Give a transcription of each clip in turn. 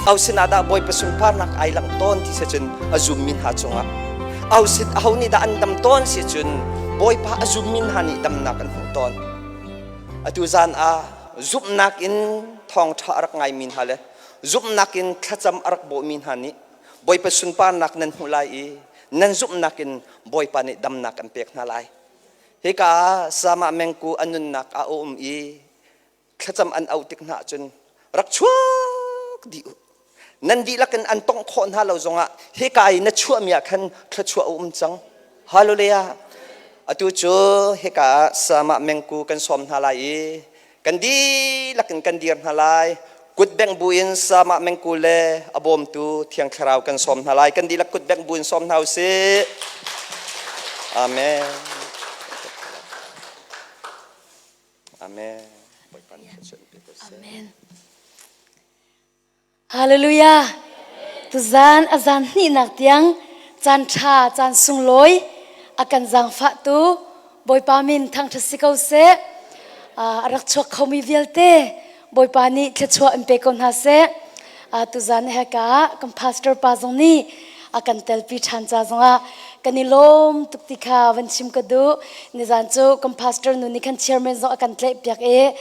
Au sinah dah Bawipa sunparnak ai langh tawn ti si cun a zummi hna cungah. Au sin aho nih dah an dam tawn si cun Bawipa a zummi hna nih damnak an hmuh tawn. Atu zan ah zumhnak in thawngṭha a rak ngaimi hna le zumhnak in thlacam a rak bawhmi hna nih Bawipa sunparnak nan hmuh lai i nan zumhnak in Bawipa nih damnak an pek hna lai. Hika ah Sama mengku a nunnak ah a um i thlacam an auh tik hna ahcun rak chuak dih u. Nan dihlak in an tongh khawh hna lo zongah hika i na chuahmi ah khan thluachuah a um cang. Hallelujah. Atu cu hika ah Sama mengku kan sawm hna lai i kan dihlak in kan dir hna lai. Kut bengh buin Sama mengku le a bawmtu Thiang Thlarau kan sawm hna lai. Kan dihlak kut bengh buin sawm hna usih. Amen. Amen. Amen. Hallelujah. Tuzan azan hnihnak tiang caan ṭha caan sunglawi a kan zaangfah tu Bawipa min thangṭhat si ko seh. A rak chuak khomi vialte Bawipa nih thluachuah in pe ko hna seh. Tuzan heka kan pastor pa zong nih a kan telpi ṭhan ca zongah kan i lawm tuk ti kha van chim ka duh. Nizan cu kan pastor nu nih khan chairman zong a kan tlaihpiak i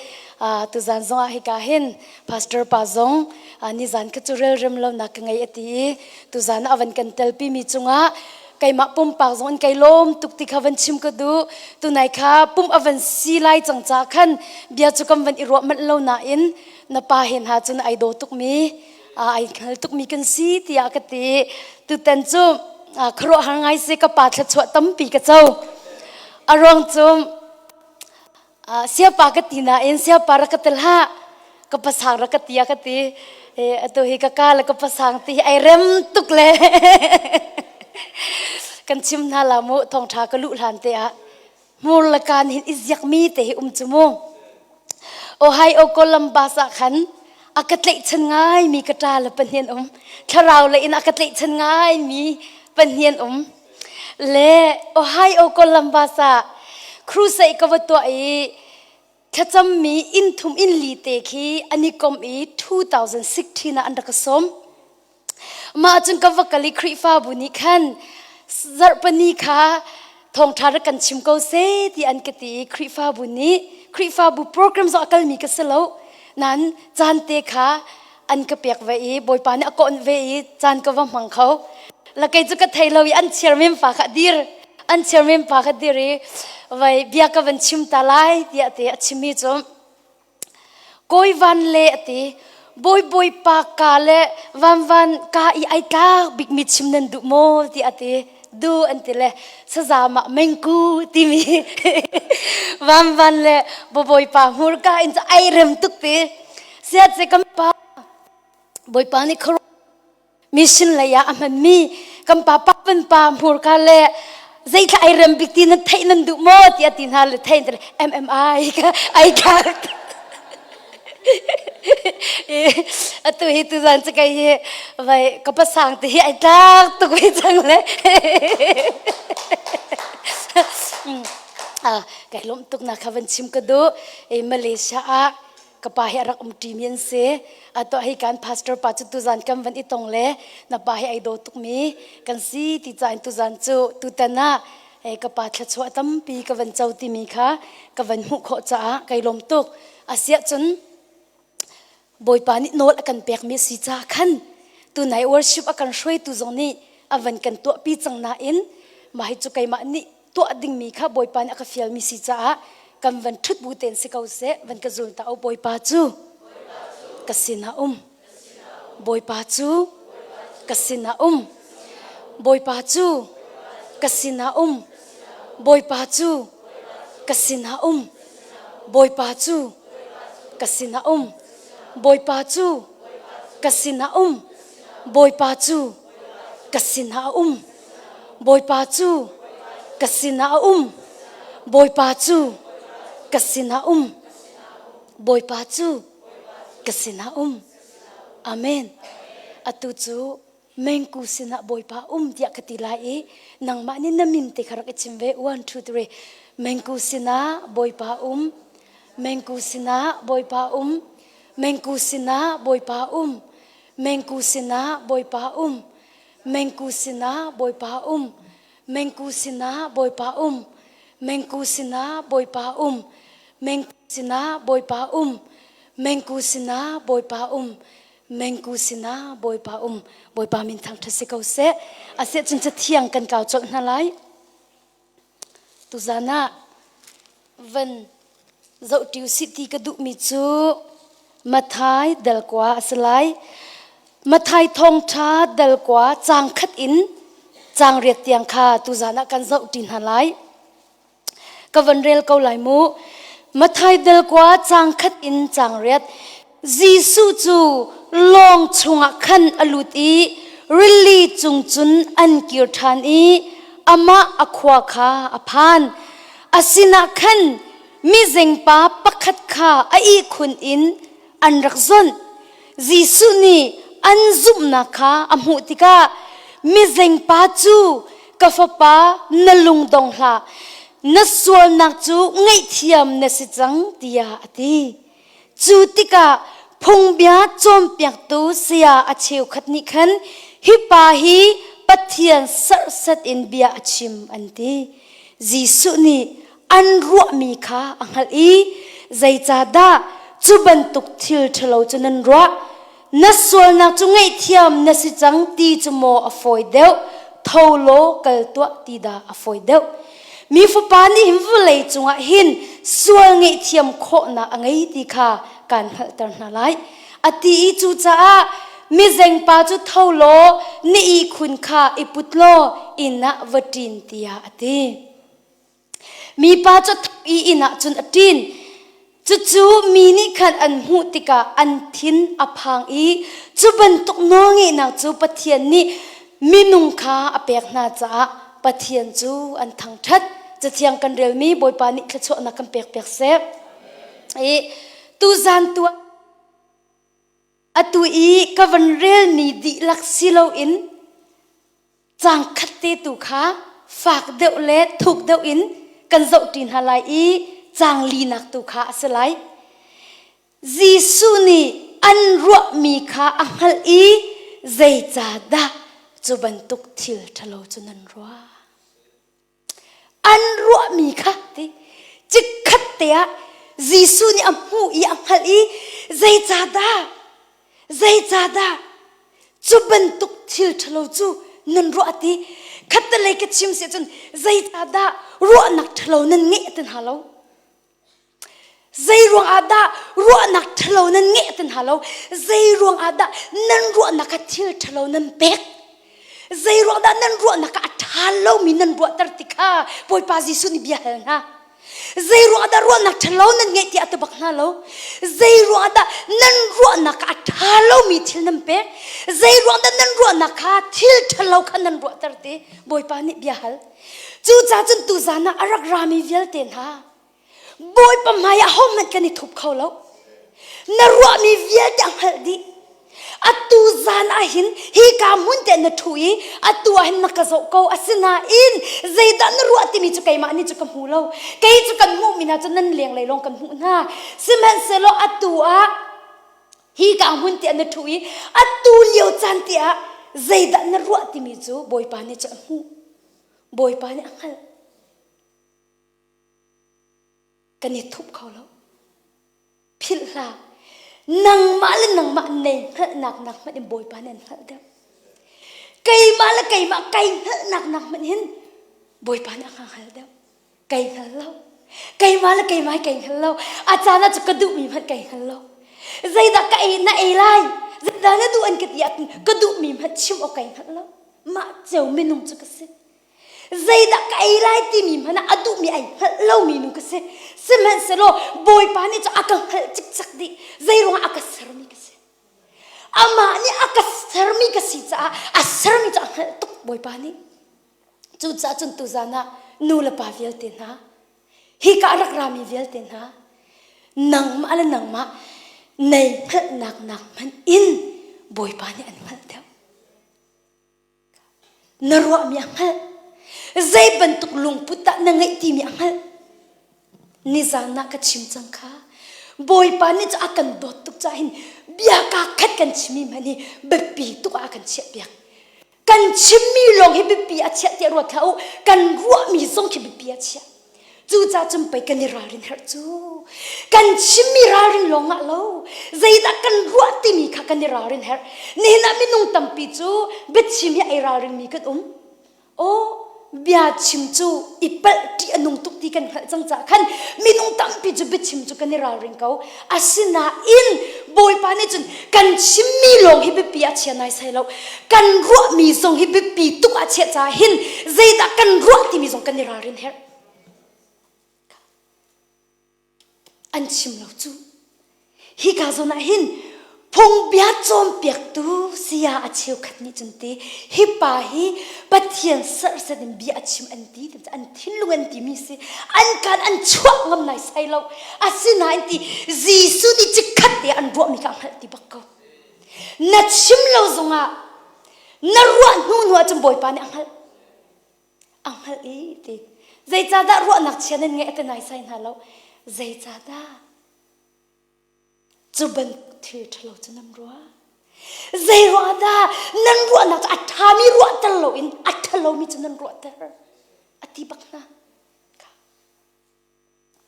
tuzan zongah hika hin pastor pa zong nizan kha cu relrem lonak ka ngei a ti i tuzan a van kan telpi mi cungah keimah pumpak zong in kai lawm tuk ti kha van chim ka duh. Tunai kha pum a van si lai cang ca khan bia cu kan van i ruah manh lo nain na pa he hna cun ai daw tukmi ai hngal tukmi kan si tiah ka ti. Tutan cu khuaruahhar ngai si ka pa thluachuah tampi ka co. A ruang cu siapa ka ti nain siapa rak ka tel hlah, ka pasang rak ka ti a ka ti. Atu hi ka ka le ka pasang ti hi ai rem tuk le kan chim hna la mu thawngṭha ka luh hlan te ah hmur le kaan hin i ziakmi te hi um cu mu. Ohio Columbus ah khan a ka tlaihchan ngaimi ka ṭa le pahnih um. Thlarau lei in a ka tlaihchan ngaimi pahnih an um. Le Ohio Columbus ah crusade ka va tuah i thlacammi inn thum inn li te khi an i kom i 2016 ah an rak ka sawm. Mah cun ka va kal i Khrihfabu nih khan zarhpini kha thawngṭha rak kan chim ko seh ti an ka ti i Khrihfabu nih Khrihfabu program zong a kalmi ka si lo nain caan te kha an ka pek ve i Bawipa nih a kawnh ve i caan ka va hmang kho. La kei cu ka thei lo i an chairman pa kha dir an chairman pa kha dir i vai bia ka van chim ta lai tiah te a chimmi cu Kawi van le a ti. Bawi bawipa ka le van van ka i ai tlak bikmi chim nan duh maw ti a ti. Du an ti le saza mah mengku timi van van le bawipa hmurka in cu ai rem tuk ti. Siat se kan pa Bawipa nih khuaruah mission lei ah a hmanmi kan pa pa pan pa hmurka le zeithla ai rem bik ti nan theih nan duh maw tiah ti hna le thein MMI ka ai tlak atu hi tu zan cu kai hi vai ka pasang ti hi ai tlak tuk ve cang le kai lawm tuk na kha van chim ka duh Malaysia ah ka pa hi a rak um ṭimi an si. Atuah hi kan pastor pa cu tuzan kan van i tong le na pa hi ai daw tukmi kan si ti ca in tuzan cu tutan ah ka pa thluachuah tampi ka van co timi kha ka van hmuh khawh caah kai lawm tuk. Asiah cun Bawipa nih nawl a kan pekmi a si caah khan tunai worship a kan hruaitu zong nih a van kan tuahpi cang nain mah hi cu keimah nih tuah dingmi kha Bawipa nih a ka fialmi si caah kan van ṭhut bu tein si ko seh van ka zul ta o Bawipa cu ka sinah um Bawipa cu ka sinah um Bawipa cu ka sinah um Bawipa cu ka sinah um Bawipa cu ka sinah um Bawipa cu ka sinah um Bawipa cu ka sinah um Bawipa cu ka sinah a um. Bawipa cu ka sinah um. Bawipa cu ka sinah um. Amen. Atu cu mengku sinah Bawipa um tiah ka ti lai i nangmah nih na min te kha rak i chim ve. One, two, three. Mengku sinah Bawipa um. Mengku sinah Bawipa um. Mengku sinah Bawipa um. Mengku sinah Bawipa um. Mengku sinah Bawipa um. Mengku sinah Bawipa um. Mengku sinah Bawipa um. Mengku sinah Bawipa um. Mengku sinah Bawipa um. Mengku sinah Bawipa um. Bawipa min thangṭhat si ko seh. Asiah cun cathiang kan kau colh hna lai. Tuzan ah van zohṭi usih ti ka duhmi cu Mathai dalkua a si lai. Mathai thawngṭha dalkua caang khat in caang riat tiang kha tuzan ah kan zohṭi hna lai. Ka van rel ko lai mu. Mathai dalkua caang khat in caang riat. Jesuh cu lawng chungah khan a lut i rili cung cun an kir ṭhan i amah a khua kha a phan. A sinah khan mizengpa pakhat kha a ihkhun in an rak zawnh. Jesuh nih an zumhnak kha a hmuh tikah mizengpa cu ka fapa na lung dong hlah, na sualnak cu ngaihthiam na si cang tiah a ti. Cu tikah phungbia cawnpiaktu saya a cheukhat nih khan hi pa hi Pathian serhsat in bia a chim an ti. Jesuh nih an ruahmi kha a hngalh i zeicahdah cu bantuk thil ṭhalo cu nan ruah? Na sualnak cu ngaihthiam na si cang ti cu maw a fawi deuh? Tho law kal tuah ti dah a fawi deuh? Mi Fapa nih hin vawlei cungah hin sual ngaihthiam khawhnak a ngei ti kha kaan hngalhter hna lai. A ti i cucaah mizengpa cu tho law na ihkhun kha i put law inn ah va ṭin tiah a ti. Mipa cu a tho i inn ah cun a ṭin. Cucu mi nih khan an hmuh tikah an thin a phang i cu bantuk nawlngeihnak cu Pathian nih minung kha a pek hna caah Pathian cu an thangṭhat. Cathiang kan relmi Bawipa nih thluachuahnak kan pek piak seh. I tuzan tu atu i ka van relmi dihlak si loin Caang khat te tu kha fak deuh le thuk deuh in kan zohṭi hna lai i caang linak tu kha a si lai. Jesuh nih an ruahmi kha a hngalh i zeicahdah cu bantuk thil ṭhalo cu nan ruah? An ruahmi kha ti chikkhat te ah Jesuh nih a hmuh i a hngalh i zeicahdah zeicahdah cu bantuk thil ṭhalo cu nan ruah ti khattelei ka chim si ahcun zeicahdah ruahnak ṭhalo nan ngeih ti hna lo Zei ruangah dah ruahnak ṭhalo nan ngeih ti hna lo? Zei ruangah dah nan ruahnak ah thil ṭhalo nan pek? Zei ruang dah nan ruahnak ah a ṭha lomi nan ruahter ti kha Bawipa Jesuh nih bia hal hna. Zei ruangah dah ruahnak ṭhalo nan ngeih tiah a ti bak hna lo? Zei ruangah dah nan ruahnak ah a ṭha lomi thil nan pek? Zei ruang dah nan ruahnak kha thil ṭhalo kha nan ruahter ti Bawipa nih bia hal. Cucaah cun tuzan ah a rak rami vialte hna Bawipa hmai ah hohmanh kan i thup kho lo. Na ruahmi vialte a hngalh dih. Atu zan ah hin hika hmun te na ṭhu i atu ah hin na ka zoh ko. Asinain zeidah na ruah timi cu keimah nih cu ka hmu lo. Kei cu kan hmuhmi hna cu nan lenglei lawng kan hmuh hna. Sihmanhsehlaw atu ah hika hmun te na ṭhu i atu lio caan te ah zeidah na ruah timi cu Bawipa nih cu a hmuh. Bawipa nih a hngalh. Kan i thup kho lo. Philh hlah. Nangmah le nangmah nei hngalhnak nak hmanh in Bawipa nih an hngalh deuh. Keimah le keimah kai hngalhnak nak hmanh hin Bawipa nih a ka hngalh deuh. Kai hngal lo. Keimah le keimah kai hngal lo. A caan ah cu ka duhmi hmanh kai hngal lo. Zeidah ka ei na ei lai? Zeidah na duh an ka ti ahcun ka duhmi hmanh chim awk kai hngalh lo. Mah ceu minung cu ka si. Zeidah ka ei lai timi hmanh ah a duhmi ai hngalh lomi nu ka si. Sihmanhsehlaw Bawipa nih cu a ka hngalh cikcek dih. Zeiruangah a ka sermi ka si. Amah nih a ka sermi ka si caah a sermi cu a hngalh tuk Bawipa nih. Cucaah cun tuzan ah nu le pa vialte hna, hika a rak rami vialte hna, nangmah le nangmah nei hngalhnak nak hmanh in Bawipa nih an hngalh deuh. Na ruahmi a hngalh. Zei bantuk lungput dah na ngeih timi a hngalh. Nizan ah ka chim cang kha. Bawipa nih cu a kan dawt tuk caah hin Bia kaa khat kan chimmi hmanh hi biapi tuk ah a kan chiahpiak. Kan chimmi lawng hi biapi a chiah tiah ruat hlah u. Kan ruahmi zong khi biapi a chiah. Cucaah cun pei kan i ralrin herh cu. Kan chimmi ralrin lawng ah lo. Zeidah kan ruah timi kha kan i ralrin herh. Nihin ah minung tampi cu biachim hi ai ralringmi kan um. Aw, bia chim cu i palh ṭih a nung tuk ti kan hngalh cang caah khan minung tampi cu biachim cu kan i ralring ko. Asinain Bawipa nih cun kan chimmi lawng hi biapi ah chia naisai lo. Kan ruahmi zong hi biapi tuk ah chiah caah hin zeidah kan ruah timi zong kan i ralrin herh. An chim lo cu. Hika zawn ah hin phungbia cawnpiaktu saya a cheukhat nih cun ti hi pa hi Pathian serhsat in bia a chim an ti ti an thinlung an timi si an kaan an chuah ngam nai sai lo asinain ti Jesuh nih chikkhat te an ruahmi kha a hngalh ti bak ko na chim lo zongah na ruah hnu hnu ahcun Bawipa nih a hngalh a hngalh i ti zeicahdah ruahnak chia nan ngeih a ti naisai hna lo zeicahdah cu bantuk thil ṭhalo cu nan ruah zei ruah dah nan ruahnak cu a ṭhami ruahter loin a ṭhalomi cu nan ruahter a ti bak hna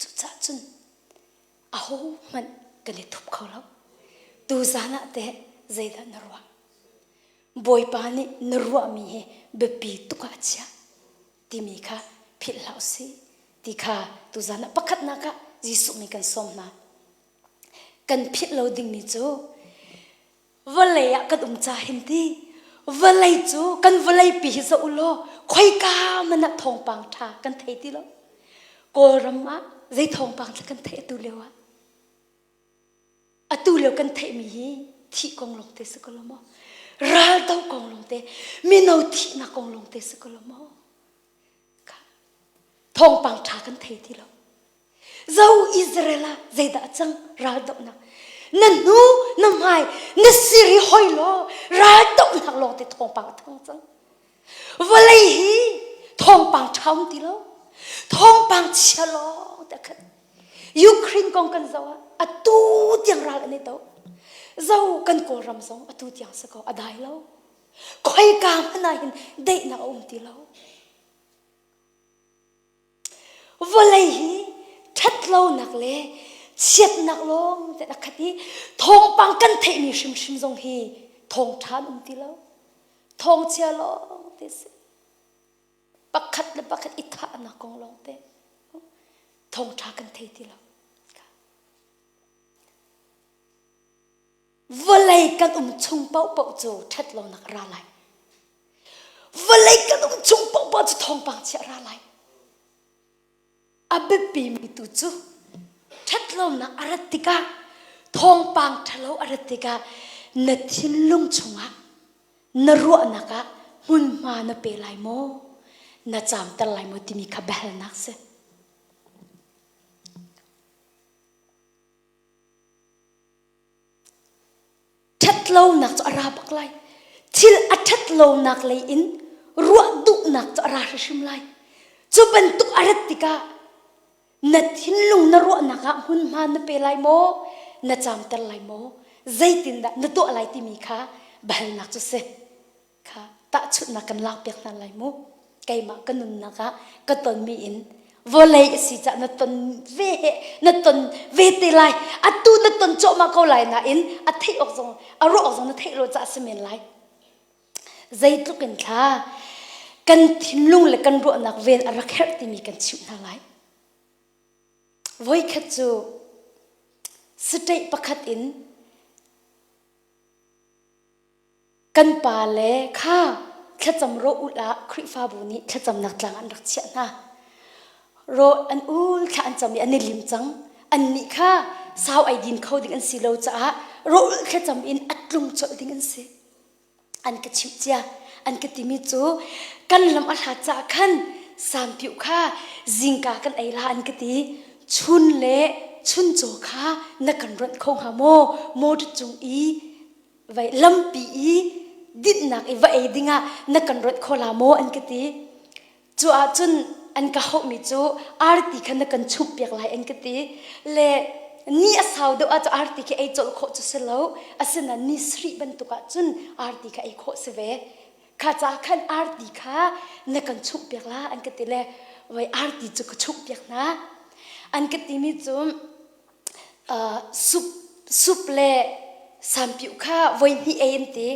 cucaah cun ahohmanh kan i thup kho lo tuzan ah teh zeidah na ruah Bawipa nih na ruahmi hi biapi tuk ah a chiah timi kha philh hlah usih ti kha tuzan ah pakhatnak ah Jesuh nih kan sawm hna. Kan philh lo dingmi cu vawlei ah kan um ca hin ti vawlei cu kan vawlei pi hi zoh u law khoika man ah thawngpang ṭha kan thei ti lo. Kawlram ah zei thawngpang dah kan theih atu lio ah? Atu lio kan theihmi hi thih kong lawngte si ko lo maw? Raldo kong lawngte, mino thihnak kong lawngte si ko lo maw? Thawngpang ṭha kan thei ti lo. Zo Israel ah zeidah a cang raldohnak? Na hnu, na hmai, na siri hoi law raldohnak lawngte thawngpang a thang cang. Vawlei hi thawngpang ṭha um ti lo. Thawngpang chia lawng te a khat. Ukraine kong kan zoh ah atu tiang ral an i do. Zo kan Kawlram zong atu tiang si ko a dai lo. Khoika hmanh ah hin daihnak a um ti lo. Vawlei hi ṭhatlonak le chiatnak lawng te a khat i thawngpang kan theihmi hrimhrim zong hi thawngṭha an um ti lo. Thawngchia lawng te si. Pakhat le pakhat i thahnak kong lawng te. Thawngṭha kan thei ti lo. Vawlei kan um chung paohpaoh cu ṭhatlonak a ra lai. Vawlei kan um chung paohpaoh cu thawngpang chia a ra lai. A biapimi tu cu ṭhatlonak a rat tikah thawngpang ṭhalo a rat tikah na thinlung chungah na ruahnak ah hmunhma na pe lai maw na caamter lai maw timi kha biahalnak si. Ṭhatlonak cu a ra bak lai. Thil a ṭhatlonak lei in ruah duhnak cu a ra hrimhrim lai. Cu bantuk a rat tikah na thinlung na ruahnak ah hmunhma na pe lai maw? Na caamter lai maw? Zeitindah na tuah lai timi kha biahalnak cu si. Kha tahchunhnak kan lakpiak hna lai mu. Keimah ka nunnak ah ka tonmi in vawlei a si caah na ton ve he na ton ve te lai atu na ton cuahmah ko lai nain a theih awk zong a ruah awk zong na theih lo caah si men lai zeitluk in thla kan thinlung le kan ruahnak ven a rak herh timi kan chimh hna lai voikhat cu state pakhat in Kan pale kha thlacam rawh ulh ah Khrihfabu nih thlacamnak tlang an rak chiah hna. Rawh an ul thla an cam i an i lim cang. Annih kha sau ai din kho ding an si lo caah rawh ulh thlacam in a tlung colh ding an si. An ka chimh cia. An ka timi cu kan lam a hlat caah khan sampiuh kha zingka kan ei la an ka ti. Chun le chuncaw kha na kan ronh kho hnga maw? Motor cung i vai lampi i dinhnak i va ei dingah na kan rawnh kho la maw an ka ti cu ahcun an ka hauhmi cu arti kha na kan chumh piak lai an ka ti le Ni a sau deuh ah cu arti khi ei colh khawh cu si lo. Asinain ni sarih bantuk ah cun arti kha ei khawh si ve. Kha ca khan arti kha na kan chumh piak la an ka ti le voi arti cu ka chumh piak hna. An ka timi cu uh, sup sup le sampiu kha voi hnih ei an ti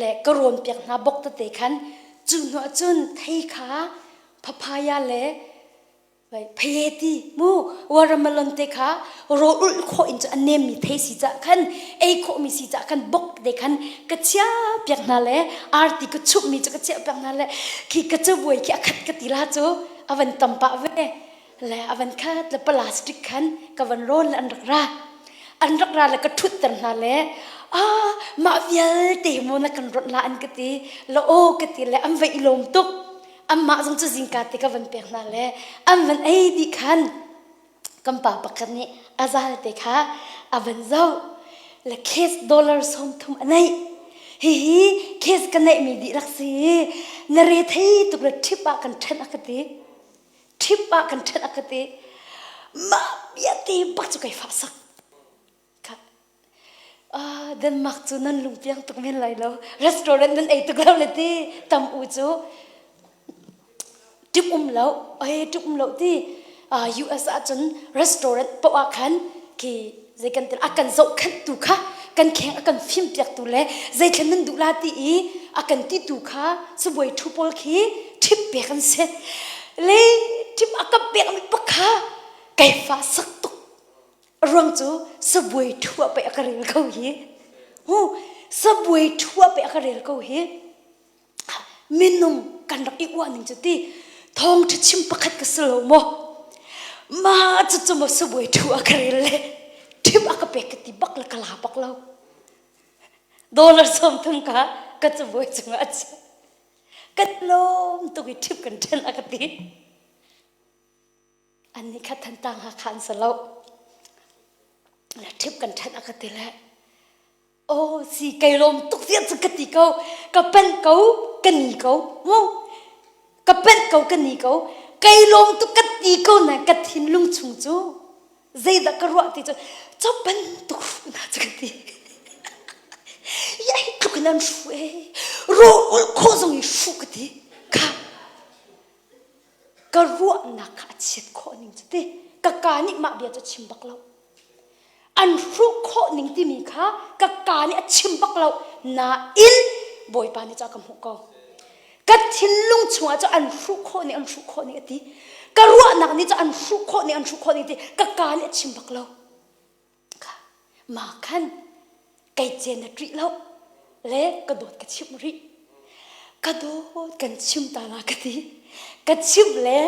le ka rawn piak hna bok tete khan cu hnu ah cun thei kha papaya le Phaye ti mu watermelon te kha rawl ulh khawh in cu a nemmi thei si cah khan ei khawhmi si cah khan bok te khan ka chia piak hna le arti ka chumhmi cu ka chiah piak hna le khi ka cabuai khi a khat ka ti la cu a van tam pah ve le a van khat le plastic khan ka van rawn le an rak ra an rak ra le ka ṭhutter hna le ah mah vialte mu na kan rawnh la an ka ti la aw ka ti le an va i lawm tuk Anmah zong cu zingka te ka van pek hna le an van ei dih khan kan pa pakhat nih a zal te kha a van zoh le case dollar 30 a neih. Hihi case ka neihmi dihlak si na re thei tuk le ṭhip ah kan ṭhen a ka ti. Ṭhip ah kan ṭhen a ka ti. Mah bia te bak cu kai fah sak. Ah, Denmark cu nan lungpiang tuk men lai lo. Restaurant nan ei tuk lo le ti tam u cu tip um lo, ai tip um lo ti. Ah, US ah cun restaurant poah ah khan khi zei kan til a kan zohkhenh tu kha kan kheng a kan fim piak tu le zeithlen nan duh la ti i a kan ti tu kha sibuai thu pawl khi thip pek an si. Le thip a ka pek mi pakha kai fa sak tuk ruang cu sabuai ṭhua pei a ka rel ko hi hu sabuai ṭhua pei a ka rel ko hi minung kan rak i uah ning cu ti thawngṭha chim pakhat ka si lo maw ma cu cu maw sabuai ṭhua ka rel le ṭhip a ka pek ka ti bak le ka la bak lo dollar 30 ka ka cabuai cungah a chiah kan lawm tuk i ṭhip kan ṭhen a ka ti Annih kha Thantlang Hakha an si lo. Ṭhip kan ṭhen a ka ti le aw si kei lawm tuk vial cu ka ti ko ka penh ko ka ni ko mu ka penh ko ka ni ko kei lawm tuk ka ti ko na ka thinlung chung cu zeidah ka ruah ti cu cu bantuk hruhnak cu ka ti ya hi tluk in an hruh e rawl ulh khawh zong i hruh ka ti kha Ka ruahnak kha a chiat khawh ning cu ti ka kaa nih mah bia cu a chim bak lo. An hruh khawh ning timi kha ka kaa nih a chim bak lo. Nain Bawipa nih cu a ka hmuh ko. Ka thinlung chungah cu an hruh khawh ning an hruh khawh ning a ti. Ka ruahnak nih cu an hruh khawh ning an hruh khawh ning ti ka kaa nih a chim bak lo. Mah khan kei cen na ṭih lo le ka dawt ka chimh rih. Ka dawt kan chim ta la ka ti. Ka chimh le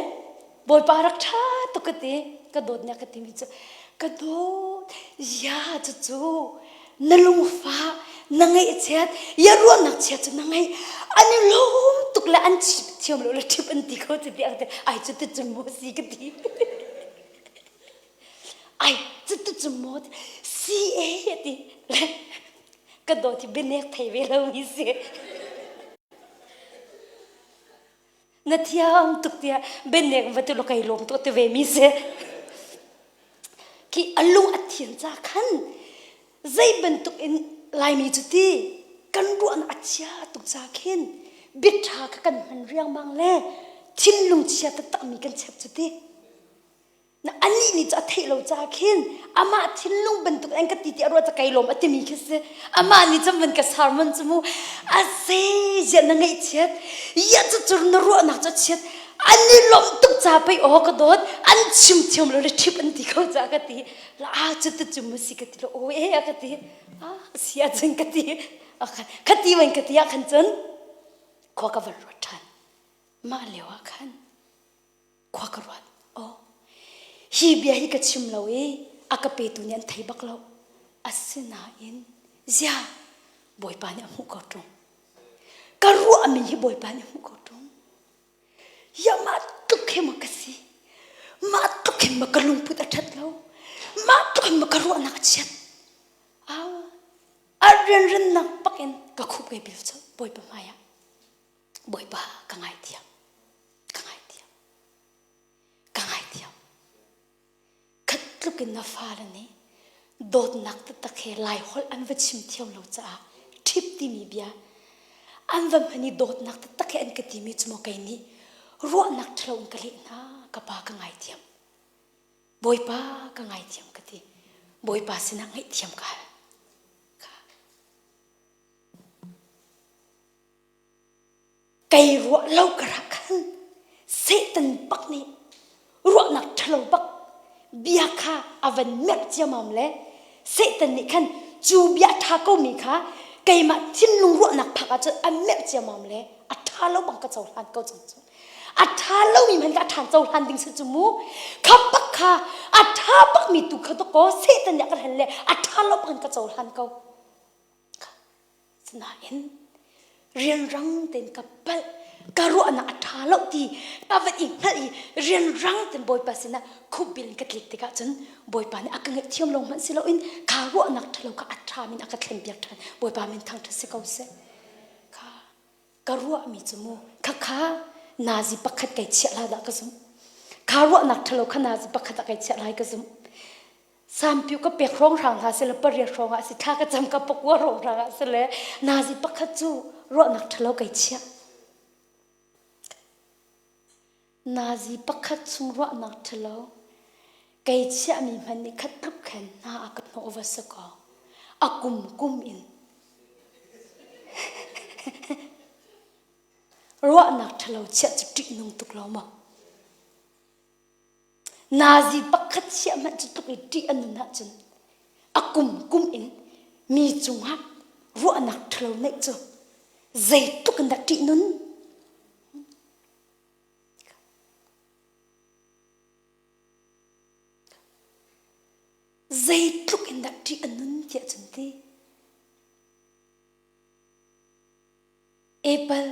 Bawipa rak ṭha tuk ka ti. Ka dawt nih a ka timi cu ka dawt ya cucu na lungfah na ngaihchiat ya ruahnak chia cu na ngaih an i lawm tuk le an chim thiam lo le ṭhip an ti ko cu ti a ti ai cu ti cu mu si ka ti. Ai cutu cu maw si e ti le ka dawt hi bianek thei ve lo mi si. Na thiam tuk tiah bianek va tu lo kai lawm tuk ti ve mi si. Khi a lung a thian ca khan zei bantuk in Laimi cu ti kan ruahnak a chia tuk ca khin biaṭha kha kan hman riangmang le thinlung chia taktak mi kan chep cu ti. Na anih nih cu a theih lo ca khin amah thinlung bantuk an ka ti ti a ruah ca kai lawm a timi khi si amah nih cun van ka sermon cu mu a se ziah na ngaihchiat ya cu cur na ruahnak cu chiat an i lawmh tuk ca pei aw ka dawt an chim thiam lo le ṭhip an ti ko ca ka ti la a cu tu cu mu si ka ti lo aw e a ka ti a si ah cun ka ti kha ti van ka ti ah khan cun khua ka van ruat ṭhan mah lio ah khan khua ka ruat. Aw, hi bia hi ka chim lo i a ka petu nih an thei bak lo. Asinain zia Bawipa nih a hmuh ko ṭung. Ka ruahmi hi Bawipa nih a hmuh ko ṭung. Ya mah tluk hi maw ka si? Mah tluk hin maw ka lungput a ṭhat lo? Mah tluk hin maw ka ruahnak a chiat? Au, a rianrennak bak in ka khup kai bil cu Bawipa hmaiah. Bawipa ka ngaithiam. Ka ngaithiam. Ka ngaithiam. Khat tluk in na fale nih. Dawtnak taktak he Laiholh an va chim thiam lo caah ṭhip timi bia an va hman i dawtnak taktak he an ka timi cu maw kei nih ruahnak ṭhalo in ka leh hna ka pa ka ngaithiam. Bawipa ka ngaithiam ka ti. Bawipa sinah ngaihthiam ka hal. Kei ruah lo ka rak khan Satan bak nih ruahnak ṭhalo bak bia kha a van merh ciamam le Satan nih khan cu bia ṭha komi kha keimah thinlung ruahnak phak ahcun a merh ciamam le a ṭha lo bang ka cohlan ko cang cu. A ṭha lomi hmanh kha a ṭha cohlan ding si cu mu. Kha bak kha a ṭha bakmi tu kha dawkaw Satan nih a ka hlen le a ṭha lo bang ka cohlan ko. Sinain rianrang tein ka palh ka ruahnak a ṭha lo ti ka van i hngalh i rianrang tein Bawipa sinah khupbil in ka tlik tikah cun Bawipa nih a ka ngaihthiam lo hmanh si loin kha ruahnak ṭhalo kha a ṭha min a ka thlenpiak ṭhan. Bawipa min thangṭhat si ko seh. Kha ka ruahmi cu mu khakha nazi pakhat kai chiah la dah ka zumh. Kha ruahnak ṭhalo kha nazi pakhat ah kai chiah lai ka zumh. Sampiu ka pek hrawnghrang hna sile pariat hrawng ah si thla ka cam ka pakua hrawnghrang ah sile nazi pakhat cu ruahnak ṭhalo kai chiah. Nazi pakhat chung ruahnak ṭhalo kei chiahmi hmanh nih khat tluk khan hna a ka hnawh va si kaw a kum kum in ruahnak ṭhalo chiah cu ṭihnung tuk lo maw? Nazi pakhat chiah hmanh cu tluk i ṭih a nun ahcun a kum kum in mi cungah ruahnak ṭhalo neih cu zeitluk in dah ṭih nun? Zeitluk in dah ṭih a nun tiah cun ti. Apple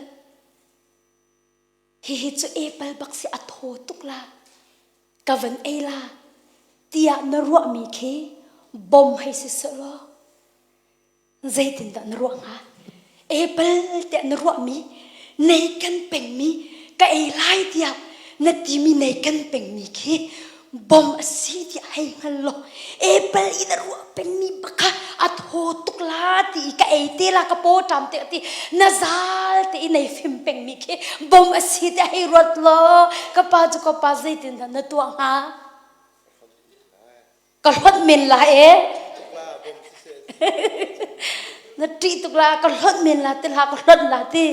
Hihi cu apple bak si a thaw tuk la. Ka van ei la tiah na ruahmi khi bom hei si sehlaw zeitindah na ruah hnga? Apple tiah na ruahmi nei kan pengmi ka ei lai tiah na timi nei kan pengmi khi bom a si tiah hei hngal law apple i na ruah pengmi bak kha a thaw tuk la ti i ka ei te la ka paw ṭam te ti na zal te i nei fim pengmi khi bom a si te hei ruat law ka pa cu ka pa zeitin dah na tuah hnga ka hlonh men la e na ṭih tuk la ka hlonh men la ti hlah ka hlonh la ti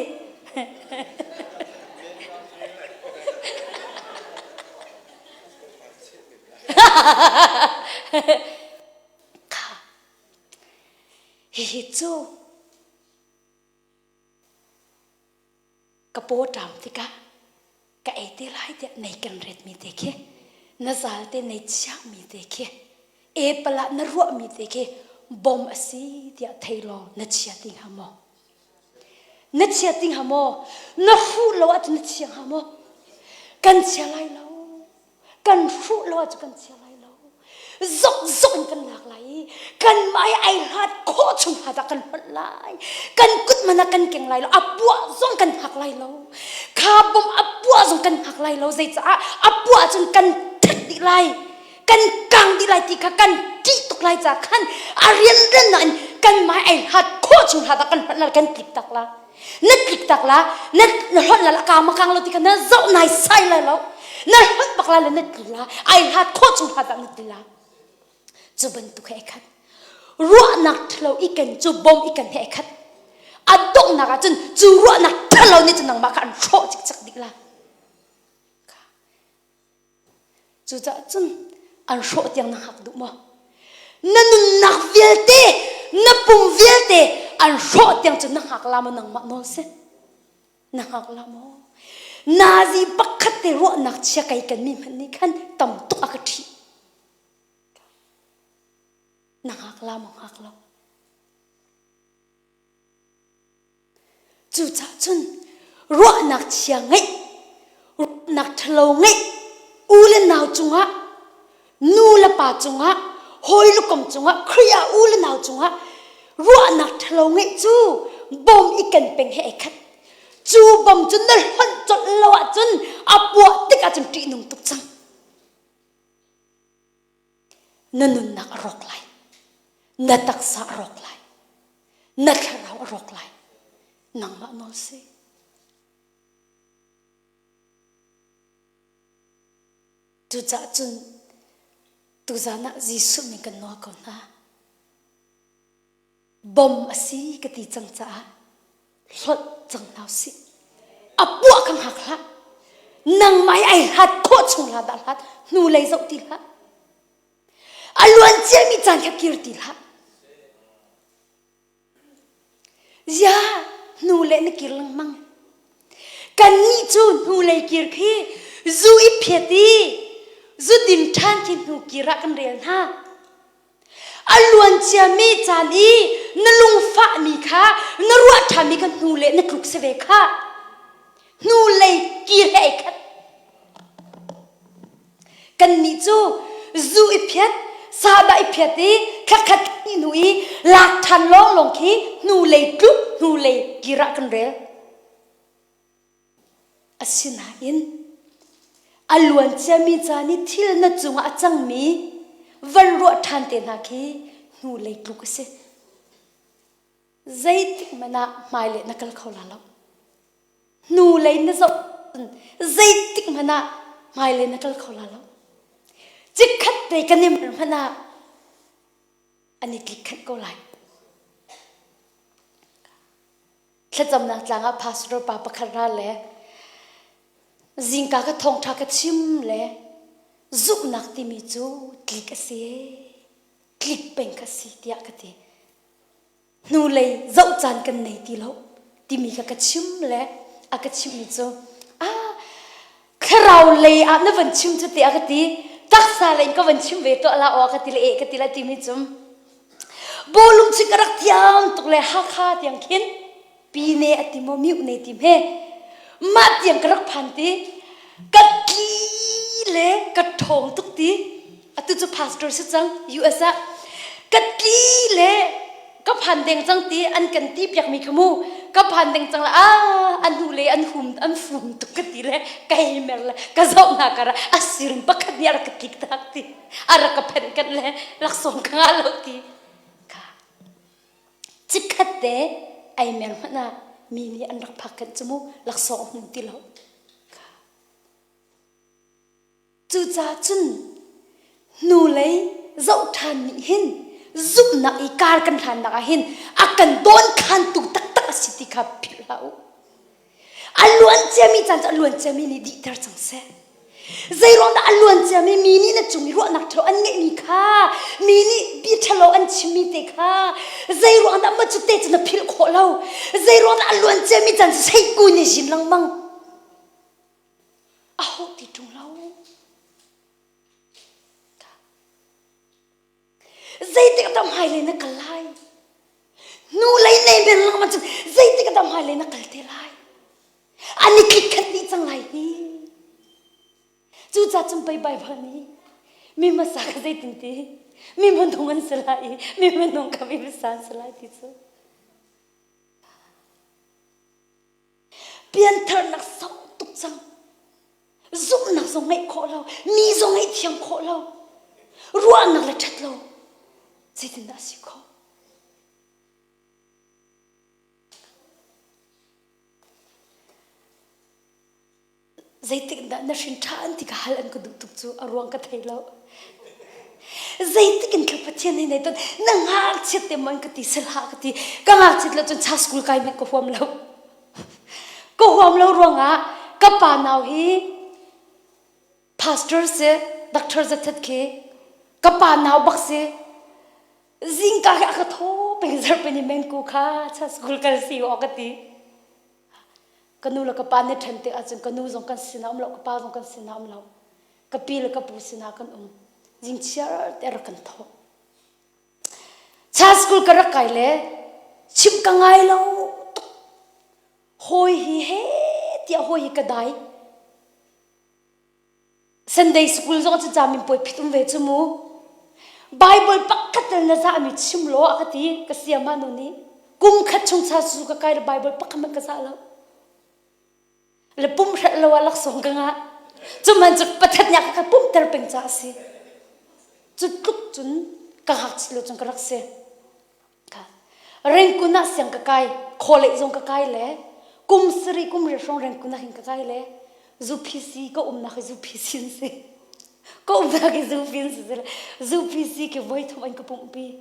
Kha hihi cu ka paw ṭam tikah ka ei te lai tiah nei kan retmi te khi na zal te nei chiahmi te khi apple ah na ruahmi te khi bom a si tiah thei law na chia ti hnga maw? Na chia ti hnga maw? Na hruh lo ahcun na chia hnga maw? Kan chia lai lo. Kan hruh lo ahcun kan chia lai lo. Zok zok in kan lak lai i kan mah i ai hlat khawh chung hlat ah kan hlonh lai. Kan kut man ah kan keng lai lo. A puah zong kan hngak lai lo. Kha bom a puah zong kan hngak lai lo. Zeicaah a puah ahcun kan that dih lai. Kan kang dih lai ti kha kan ṭih tuk lai ca khan a rianrian in kan mai ai hlat khawh chung hlat ah kan hlonh la kan tlik tak la na tlik tak la na na hlonh la ka ma kang lo ti kha na zoh nai sai lai lo na hlonh bak la le na tli la ai hlat khawh chung hlat ah na tli la cu bantuk he khat ruahnak ṭhalo i ken cu bom i ken he khat a donghnak ah cun cu ruahnak ṭhalo nih cun nangmah kha an hrawh cikcek dih la Cucaah cun an hrawh tiang na hngak duh maw? Na nunnak vialte, na pum vialte an hrawh tiang cun na hngak la maw nangmah nawl si? Na hngak la maw? Nazi pakhat te ruahnak chia kai kan mi hmanh nih khan tam tuk a ka ṭhih. Na hngak la maw hngak lo? Cucaah cun ruahnak chia ngeih, ruahnak ṭhalo ngeih, u le nau cungah, nu le pa cungah, hawi le kom cungah, Khrih ah u le nau cungah ruahnak ṭhalo ngeih cu bom i ken peng he ai khat. Cu bom cu na hlonh colh lo ahcun a puah tik ahcun ṭihnung tuk cang. Na nunnak a rawk lai. Na taksa a rawk lai. Na thlarau a rawk lai. Nangmah nawl si. Cucaah cun tuzan ah Jesuh min kan nawl ko hna. Bom a si ka ti cang caah hlonh cang hna usih. A puah ka hngak hlah. Nangmah i ai hlat khawh chung hlah dah hlat. Hnulei zoh ti hlah. A luan ciami caan kha kir ti hlah. Zia hnulei na kir lengmang. Kannih cu hnulei kir khi zu i phiat i zu din ṭhan khi hnu kir ah kan rel hna. A luan ciami caan i na lungfahmi kha na ruah ṭhanmi kha hnulei na tluk si ve kha. Hnulei kir he ai khat. Kannih cu zu i phiat, sahdah i phiat i thlakhat hnih hnu i lak ṭhan lawnglawng khi hnulei tluk hnulei kir ah kan rel. Asinain a luan ciami caan i thil na cungah a cangmi van ruah ṭhan te hna khi hnulei tluk a si. Zeitik hmanh ah hmailei na kal kho la lo. Hnulei na zoh zeitik hmanh ah hmailei na kal kho la lo. Chikkhat te kan i mer hmanh ah an i tlik khanh ko lai. Thlacamnak tlang ah pastor pa pakhat ra le zingka ka thawngṭha ka chim le zumhnak timi cu tlik a si tlik peng ka si tiah ka ti. Hnulei zoh caan kan nei ti lo timi kha ka chim le a ka chimhmi cu ah thlarau lei ah na van chim cu tiah ka ti taksa lei in ka van chim ve tuah la aw ka ti le eh ka ti la timi cu bawlung cu ka rak thiam tuk le Hakha tiang khin pine a ti maw miu ne ti hme mah tiang ka rak phan ti ka tli le ka ṭhawng tuk ti atu cu pastor si cang US ah ka tli le ka phan deng cang ti an kan ti piak mi kha mu ka phan deng cang la ah an hnu le an hum an fum tuk ka ti le kai mer le ka zoh hna kar a sirin pakhat nih a rak ka tlik tak ti a rak ka phenh kan le laksawng ka ngah lo ti ka Chikkhat te ai mer hmanh ah mi nih an rak phak kanh cu mu laksawng a hmu ti lo. Cucaah cun hnulei zoh ṭhan nih hin zumhnak i kar kan hlannak ah hin a kan dawnkhantu taktak a si ti kha philh hlah u. A luan ciami caan cu a luan ciami nih dihter cang seh. Zeiruang dah a luan ciami mi nih na cung i ruahnak ṭhalo an ngeihmi kha mi nih bia ṭhalo an chimmi te kha zeiruang dah mah cu te cu na philh khawh lo zeiruang dah a luan ciami caan cu seiku nih zin lengmang aho ti ṭung lo Zeitik dah hmailei na kal lai? Hnulei nei men lengmang cun zeitik dah hmailei na kal te lai? An i tlik khat dih cang lai hi. Cucaah cun pei Baibal nih mi hmasa kha zeitin ti mi hmanung an si lai i mi hmanung kha mi hmasa an si lai ti cu. Piantharnak sau tuk cang. Zumhnak zong ngeih khawh lo, mi zong ngeih thiam khawh lo, ruahnak le ṭhat lo, zeitindah a si khawh? Zeitik dah na hrin ṭhan ti ka hal an ka duh tuk cu a ruang ka thei lo. Zeitik in thla Pathian hei nei ton na ngakchiat te maw an ka ti sihlah ka ti ka ngakchiat lo cun cha school kai hmanh ka huam lo. Ka huam lo ruangah ka pa nau hi pastor si doctor zathat khi ka pa nau bak si zingka khi a ka thaw peng zarhpini mengku kha cha school kal si aw ka ti ka nu le ka pa nih ṭhen tik ahcun ka nu zong kan sinah um lo ka pa zong kan sinah um lo ka pi le ka pu sinah kan um zingchiar te rak kan thawh Cha school ka rak kai le chimh ka ngai lo tuk hawi hi he tiah hawi hi ka dai Sunday school zong cu camin puai phit um ve cu mu Bible pakhat tel na zah mi chim law a ka ti ka siama nu nih kum khat chung cha su ka kai le Bible pakhat hmanh ka zah lo le pum hrelh lo ah laksawng ka ngah cu man cu pathat nih a ka pumhter peng caah a si cu tluk cun ka ngakchit lo cun ka rak si. Rengkun ah siang ka kai, khawlei zong ka kai le kum sarih kum riat hrawng rengkun ah hin ka kai le zuphisi ka umnak hi zuphisi an si. Ka umnak hi zupi an si. Zuphisi khi voi thum an ka pumhpi.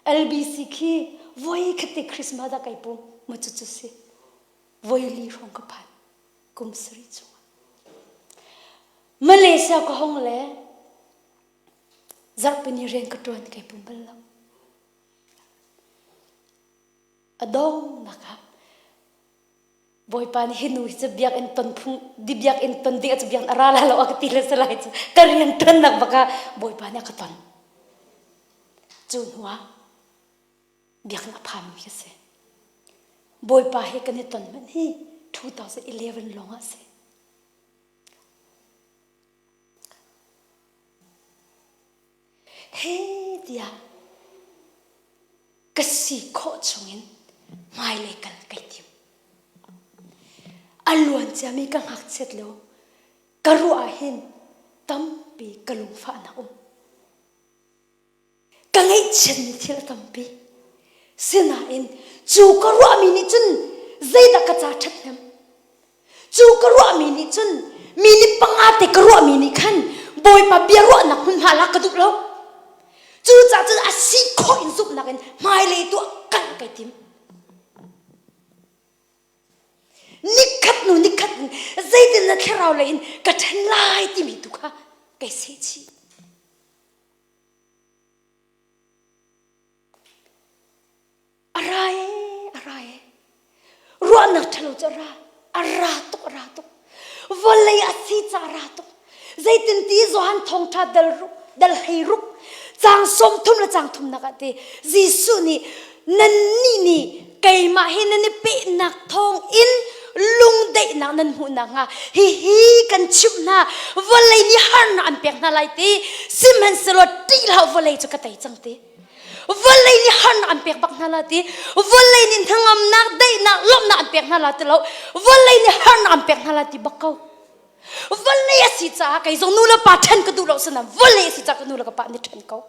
LBC khi voi khat te Christmas ah kai pum ma cu cu si. Voi li hrawng ka phan kum sarih chungah. Malaysia ka hong le zarhpini rian ka ṭuan kai pum bal lo. A donghnak ah Bawipa nih hi nu hi cu biakinn ton phung di biakinn ton ding ah cu biakinn a ra la lo a ka ti le si lai cu ka rian ṭuannak bak ah Bawipa nih a ka ton. Cu hnu ah biakinn a phanmi ka si. Bawipa he kan i ton hmanh hi 2011 lawng ah a si. He tiah ka si khawh chungin hmailei kal kai tim. A luan ciami ka ngakchiat lo ka ruah ah hin tampi ka lungfahnak um. Ka ngaihchiatmi thil a tampi. Sinain cu ka ruahmi nih cun zeidah ka ca ṭhathnem? Cu ka ruahmi nih cun mi nih panga te ka ruahmi nih khan Bawipa bia ruahnak hmunhma lak ka duh lo. Cucaah cun a si khawh in zumhnak in hmailei tuah kal kai tim. Nikhat hnu nikhat in zeitin na thlarau lei in ka ṭhen lai timi tu kha kai seh chih. A ra ee, a ra ee. Ruahnak ṭhalo cu a ra. A ra tuk, a ra tuk. Vawlei a si ca a ra tuk. Zeitinti Johan thawngṭha dal ruk, dal hlei ruk, caang sawm thum le caang thumnak ah ti Jesuh nih nannih nih keimah hi nan i pehnak thawng in lungdaihnak nan hmuh nakhnga hihi kan chimh hna vawlei nih harnak an pek hna lai ti sihmanhsehlaw ṭih hlah vawlei cu ka tei cang ti vawlei nih harnak an pek bak hna la ti vawlei nih hnangamnak daihnak lawmhnak an pek hna la ti lo vawlei nih harnak an pek hna la ti bak ko vawlei a si caah kei zong nu le pa ṭhen ka duh lo sana vawlei a si caah ka nu le ka pa nih ṭhen ko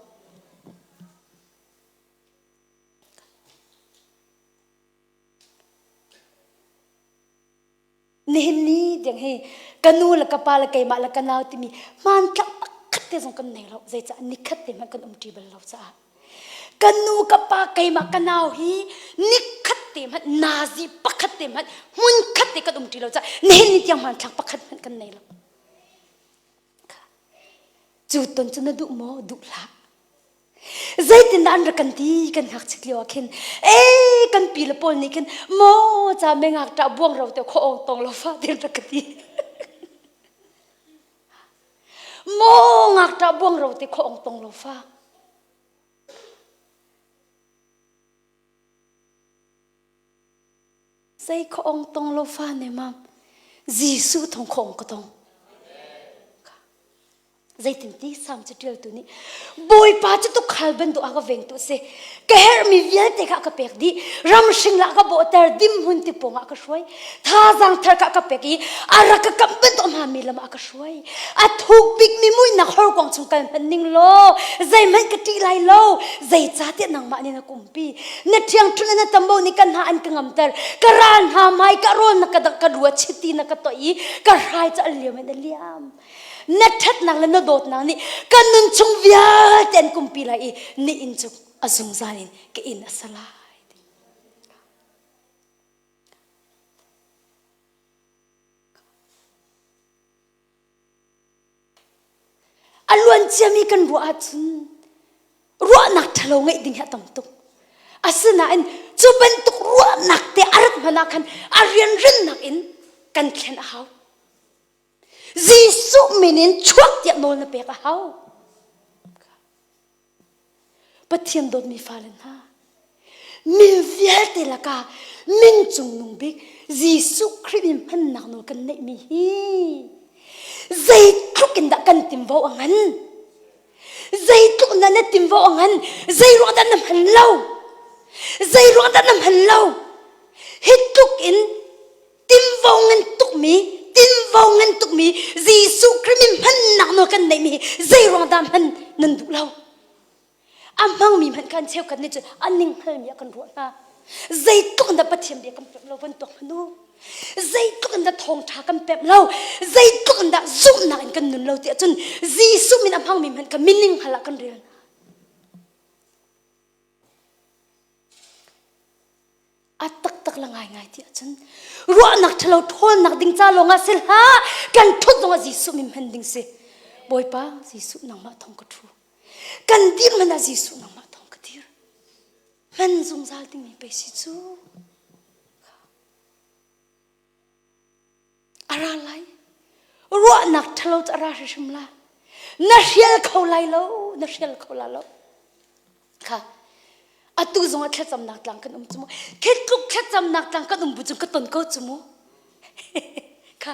Nihin ni tiang hi ka nu le ka pa le keimah le ka nau timi hmanthlak pakhat te zong kan nei lo. Zeicah nikhat te hmanh kan umṭi bal lo caah. Ka nu ka pa keimah ka nau hi nikhat te hmanh nazi pakhat te hmanh hmunkhat te kan umṭi lo caah nihin ni tiang hmanthlak pakhat hmanh kan nei lo. Cu ton cu na duh maw? Duh hlah. Zeitindah an rak kan ti kan ngakchit lio ah khin ee kan pi le pawl nih khin maw ca me ngakṭah buang ro te khaw ong tong lo fa ti rak ka ti. Maw ngakṭah buang ro te khaw ong tong lo fa. Zei khaw ong tong lo fa ne mam. Jesuh thong khaw ong ka tong. Zeitinti Salm caṭialtu nih Bawipa cu tuukhal bantuk a ka vengtu a si. Ka herhmi vialte kha a ka pek dih. Ramhring lah ka bawhter, dimhmun ti pawngah a ka hruai. Thazaang thar kha a ka pek i a rak ka kamh bantuk hmami lam ah a ka hruai. A thuk bikmi muihnak horkuang chung kal hmanh ning law zeihmanh ka ṭih lai lo. Zeicahtiah nangmah nih na ka umpi. Na ṭhiangṭhunh le na tambo nih ka hna an ka ngamter. Ka ral hna hmai ka rawl na ka dangh, ka lu a chiti na ka toih i ka hrai cu a liam in a liam. Na ṭhatnak le na dawtnak nih ka nun chung vialte an kumpi lai i ni inn cu a zungzal in ka inn a sa lai. A luan ciami kan ruah ahcun ruahnak ṭhalo ngeih ding hi a tam tuk. Asinain cu bantuk ruahnak te a rat hmanh ah khan a rianrinnak in kan thlen a hau. Jesuh min in chuak tiah nawl na pek a hau. Pathian dawtmi fale hna, min vialte lakah min cungnung bik Jesuh Khrih min hmannak nawl kan neihmi hi zeitluk in dah kan timvo a ngan? Zeitluk in dah na timvo a ngan? Zei ruang dah na hman lo? Zei ruang dah na hman lo? Hi tluk in Tinvo ngan tukmi, tinvo ngan tukmi Jesuh Khrih min hmannak nawl kan neihmi hi zei ruang dah hman nan duh lo? A hmangmi hmanh khan cheukhat nih cun a ning hngalmi ah kan ruah hna. Zeitluk in dah Pathian bia kan pemh lo van tuak hmanh u. Zeitluk in dah thawngṭha kan pemh lo. Zeitluk in dah zumhnak in kan nun lo tiah cun Jesuh min a hmangmi hmanh kha mining hngal ah kan rel hna. A taktak la ngaingai ti ahcun ruahnak ṭhalo ṭhawnnak ding ca lawngah si hlah kan ṭhut zongah Jesuh min hman ding si. Bawipa Jesuh nangmah thong ka ṭhu. Kan dir hmanh ah Jesuh nangmah thong ka dir. Hman zungzal dingmi pei si cu. A ra lai. Ruahnak ṭhalo cu a ra hrimhrim la. Na hrial kho lai lo, na hrial kho la lo. Kha atu zong ah thlacamnak tlang kan um cu mu. Khi tluk thlacamnak tlang kan um bu cu ka ton ko cu mu. Kha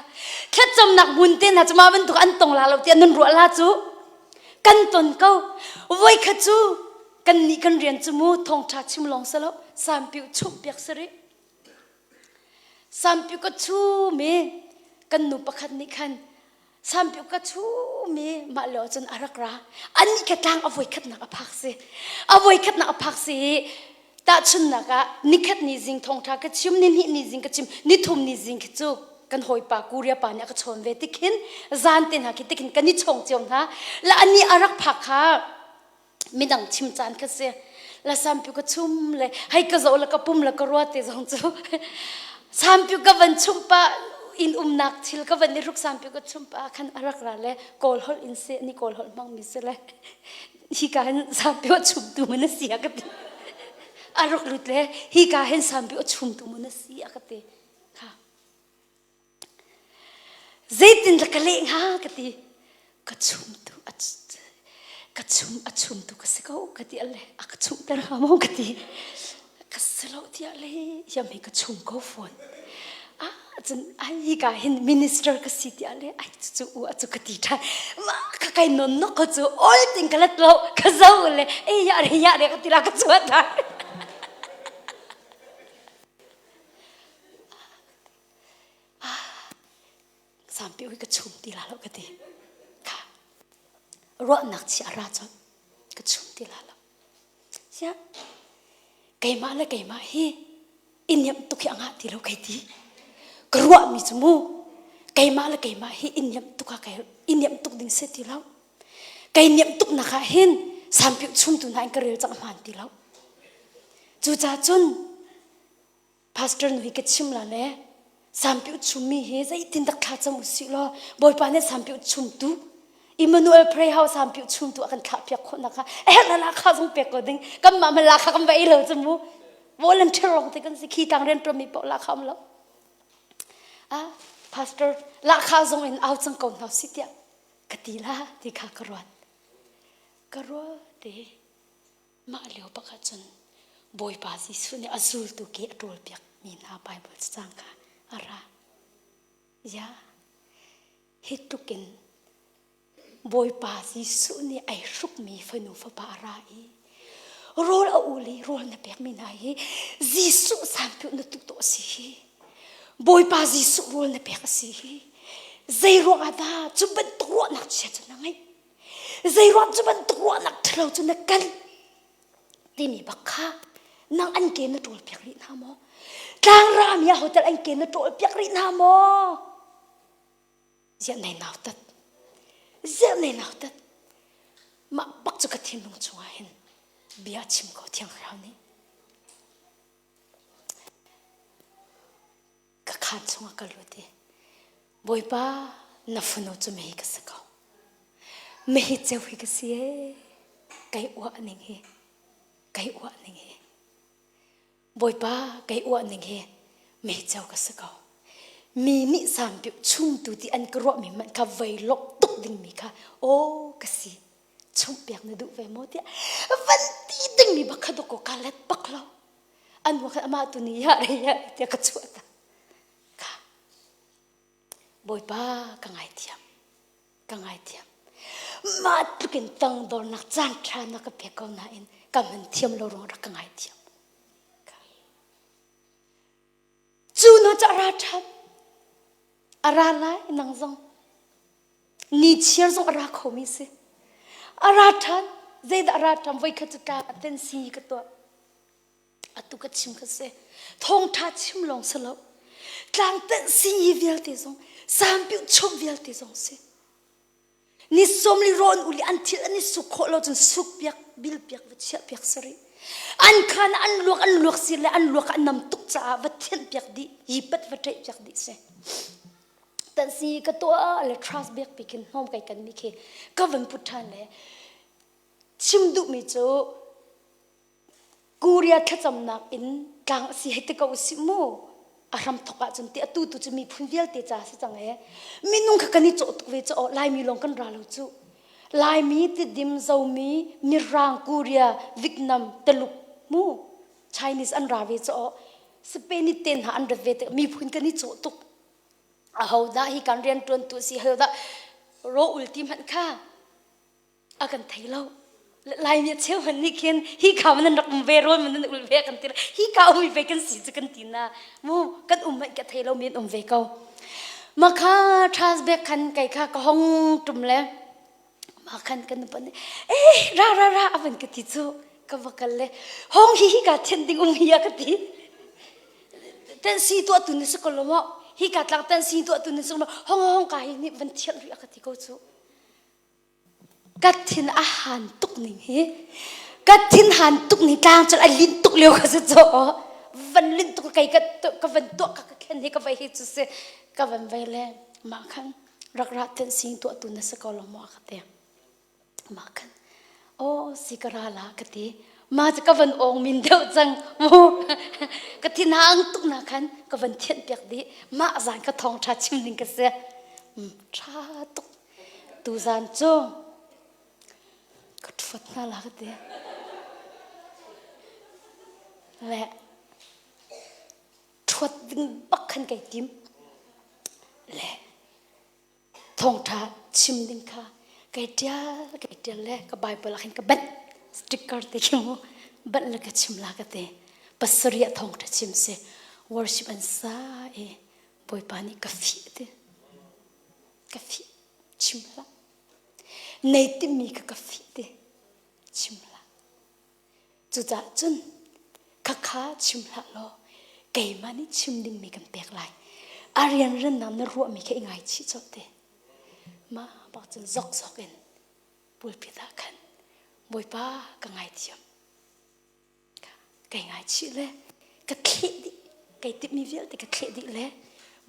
thlacamnak hmun te hna cu mah bantuk an tong la lo tiah nan ruah la cu. Kan ton ko. Voi khat cu kan nih kan rian cu mu thawngṭha chim lawng si lo sampiu chumh piak si rih. Sampiu ka chum i kan nu pakhat nih khan sampiu ka chum i mah lio cun a rak ra. Anih kha tlang a voikhatnak a phak si. A voikhatnak a phak si i tahchunhnak ah nikhat ni zing thawngṭha ka chim, nihnih ni zing ka chim, nithum ni zing khi cu kan hawipa Korea pa nih a ka chawn ve tikhin zan te hna khi tikhin kan i chawng cio hna. La anih a rak phak kha midang chim caan kha si la sampiu ka chum le hei ka zoh le ka pum le ka rua te zong cu sampiu ka van chum pa in umnak thil ka van i hruk sampiu ka chum pa khan a rak ra le kawl holh in si ni kawl holh hmang mi si le hi ka hin sampiu a chum tu mun a si a ka ti a rak lut le hi ka hin sampiu a chum tu mun a si a ka ti kha Zeitindah ka leh hnga ka ti. Ka chumtu ka chum a chumtu ka si ko ka ti le a ka chumter hnga maw ka ti. Ka si lo tiah le yam hi ka chum ko fawn. Ah cun ai hi ka hin minister ka si tiah le ai cu u a cu ka ti ṭhan. Mah ka kai non nok ko cu ol ting ka let lo ka zo le e ya re ya re ka ti la ka chuat ṭhan. Sampi ui ka chum ti la lo ka ti. Kha ruahnak chi a ra cun ka chum ti la lo. Sia keimah le keimah hi i niamh tuk hi a ngah ti lo kai ti. Ka ruahmi cu mu keimah le keimah hi i niamh tuk ah kai i niamh tuk ding si ti lo. Kai niamh tuk nak ah hin sampi chumtu hna in ka rel cang hmaan ti lo. Cucaah cun Pastor nu hi ka chim la le sampi chummi hi zeitin dak thla cam usih law Bawipa nih sampi chumtu Emmanuel Pray House sampi chumtu a kan thlah piak khawh nak a herh la kha zong pek ko ding kan mah man la kha kan va ei lo cu mu volunteer rong te kan si khi tang rian tuan mi paoh la kha um lo ah pastor la kha zong in au cang ko hna si tiah ka ti la ti kha ka ruat ka ruat te Mah lio bak ahcun Bawipa Jesuh nih a zultu ke a ṭawlpiakmi hna Baibal cacang kha a ra. Ya, hi tluk in Bawipa Jesuh nih ai hrukmi fanu fapa a ra i rawl a ul i rawl na pekmi hna hi Jesuh sanpiuh na tuh tawh a si hi. Bawipa Jesuh rawl na pek a si hi. Zei ruangah dah cu bantuk ruahnak chia cu na ngeih? Zeiruang cu bantuk ruahnak ṭhalo cu na kal timi bak kha nang an ke na ṭawl piak rih hna maw? Tlangram i hotel an ke na ṭawl piak rih hna maw? Ziah nei nautat? Ziah nei nautat? Mah bak cu ka thinlung chungah hin bia chim ko Thiang Thlarau nih. Ka khaan chungah ka lut i Bawipa na fanu cu mei ka si ko. Mei ceu hi ka si ee. Kai uah ning hi. Kai uah ning hi. Bawipa kai uah ning hi mei ceu ka si ko. Mi nih sampiuh chungtu ti an ka ruahmi hmanh kha vei lawmh tuk dingmi kha aw ka si. Chumhpiak na duh ve maw tiah van ti dingmi bak kha dawkaw ka let bak lo. An hnu khan amah tu nih ya re ya tiah ka chuah ta. Kha Bawipa ka ngaithiam ka ngaithiam mah tluk in tangdornak caan ṭha na ka pek ko nain ka hman thiam lo ruang rak ka ngaithiam cu na cu a ra ṭhan a ra lai nang zong ni chiar zong a ra khomi si a ra ṭhan. Zeidah ra ṭam voi khat cu tla ten si ka tuah. Atu ka chim ka si. Thawngṭha chim lawng si lo. Tlang tenh si vialte zong, sampiu chom vialte zong si. Ni som li rawn uli an thil an i suk khawh lo cun suk piak bil piak va chiah piak sari. An khan an luak an luak si le an luak an nam tuk caah va thianh piak dih, yi pat va ṭeih piak dih si. Tan si ka tuah le trust bek pi khin hnawm kai kan mi khi ka van put ṭhan le chim duhmi cu Korea thlacamnak in tlang a si hei ti ko usih mu. A hram thok ahcun ti atu tu cu miphun vialte ca si cang ee. Minung kha kan i cawh tuk ve cu Laimi lawng kan ra lo cu. Laimi, Tidim, Zomi, Mirang, Korea, Vietnam, Taluk mu Chinese an ra ve cu Spain i ten hna an rat ve tik miphun kan i cawh tuk. Ahodah hi kan rian ṭuantu si hodah ro ul ti hmanh kha a kan thei lo laimi a cheu hmanh nih khin hi ka man nan rak um ve rawl man nan ul ve kan ti hi ka um ve kan si cu kan ti na mu kan um hmanh ka thei lo mi an um ve ko ma kha Charles bek khan kai kha ka hong tum le ma khan kan pan eh ra ra ra avan ka ti cu ka va kal le hong hi hi ka thian ding um hi a ka ti ten si tuah tu ni si ko lo mo hi ka tlang ten si tuah tu ni si ko hong hong ka hi ni van thian ri a ka ti ko cu Ka thin a han tuk ning hi ka thin han tuk ning tlang cun a linh tuk lio ka si caw van linh tuk kei ka ka van tuah ka ka khen hi ka vai hi cu si ka van vai le mah khan rak ra ten sing tuah tu na si ko lo maw ka ti mah khan oh si ka ra la ka ti ma cu ka van ong min deuh cang mu ka thin hang tuk na khan ka van thianh piak dih mah zan ka thawng tha chim ding ka si tha tuk Tuzaan cu ka ṭhuat hna la ka ti. Le ṭhuat ding bak khan kai tim. Le thawngṭha chim ding kha kai ṭial kai ṭial le ka Bible ah khin ka banh sticker te khi mu banh le ka chim la ka ti. Pasarih ah thawngṭha chim si worship an sa i Bawipa nih ka fih ti. Ka fih chim hlah. Nei timi kha ka fih ti chim hlah. Cucaah cun khakha chim hlah law keimah nih chim dingmi kan pek lai. A rianrannak na ruahmi kha i ngaichih colh te. Mah bak cun zokzok in pulpit ah khan Bawipa ka ngaithiam. Kai ngaichih le ka thleh dih kai timhmi vialte ka thleh dih le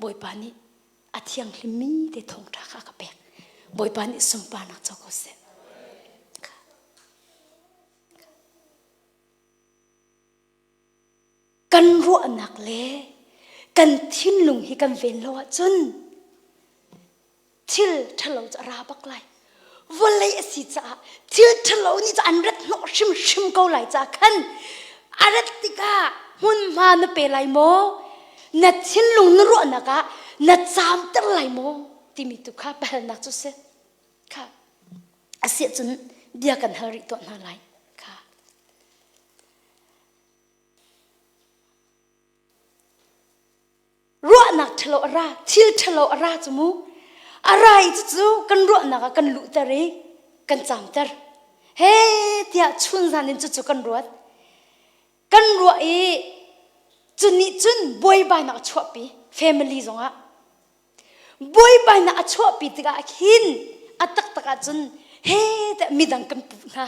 Bawipa nih a thianghlimmi te thawngṭha kha a ka pek. Bawipa nih sunparnak co ko seh. Kan ruahnak le kan thinlung hi kan ven lo ahcun thil ṭhalo cu a ra bak lai vawlei a si caah thil ṭhalo nih cu an rat hnawh hrimhrim ko lai caah khan a rat tikah hmunhma na pe lai maw na thinlung na ruahnak ah na caamter lai maw timi tu kha biahalnak cu si kha a si ahcun bia kan hal rih tuah hna lai kha Ruahnak ṭhalo a ra, thil ṭhalo a ra cu mu. A ra i cucu kan ruahnak ah kan luhter i kan caamter. He tiah chunzan in cucu kan ruat. Kan ruah i cu nih cun buaibainak a chuahpi family zongah. Buaibainak a chuahpi tikah khin a taktak ahcun he tiah midang kan puh hna.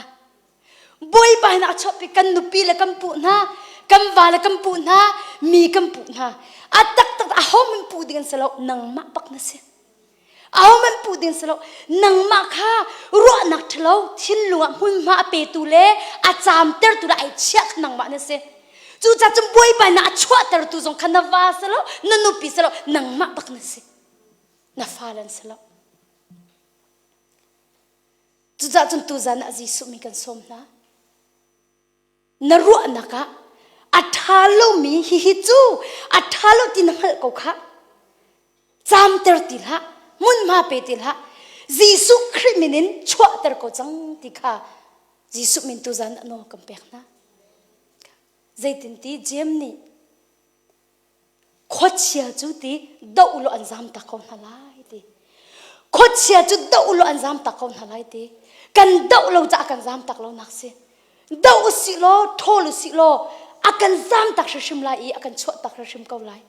Buaibainak a chuahpi kan nupi le kan puh hna, kan va le kan puh hna, mi kan puh hna. A taktak ahohmanh puh ding an si lo, nangmah bak na si. Ahohmanh puh ding si lo, nangmah kha ruahnak ṭhalo thinlung ah hmunhma a petu le a caamtertu le ai chiah kha nangmah na si. Cucaah cun buaibainak a chuahtertu zong kha na va si lo, na nupi si lo, nangmah bak na si. Na fale an si lo. Cucaah cun tuzan ah Jesuh min kan sawm hna. Na ruahnak ah a ṭha lomi hihi cu a ṭha lo ti na hngalh ko khah. Caamter ti hlah, hmunhma pe ti hlah. Jesuh Khrih min in chuahter ko cang ti kha Jesuh min tuzan ah nawl kan pek hna. Zeitinti Jeim nih Khuachia cu ti doh u law an zamtak ko hna lai ti. Khuachia cu doh u law an zamtak ko hna lai ti. Kan doh lo caah kan zam tak lo nak si. Doh usih law, ṭhawl usih law, a kan zam tak hrimhrim lai i a kan chuah tak hrimhrim ko lai.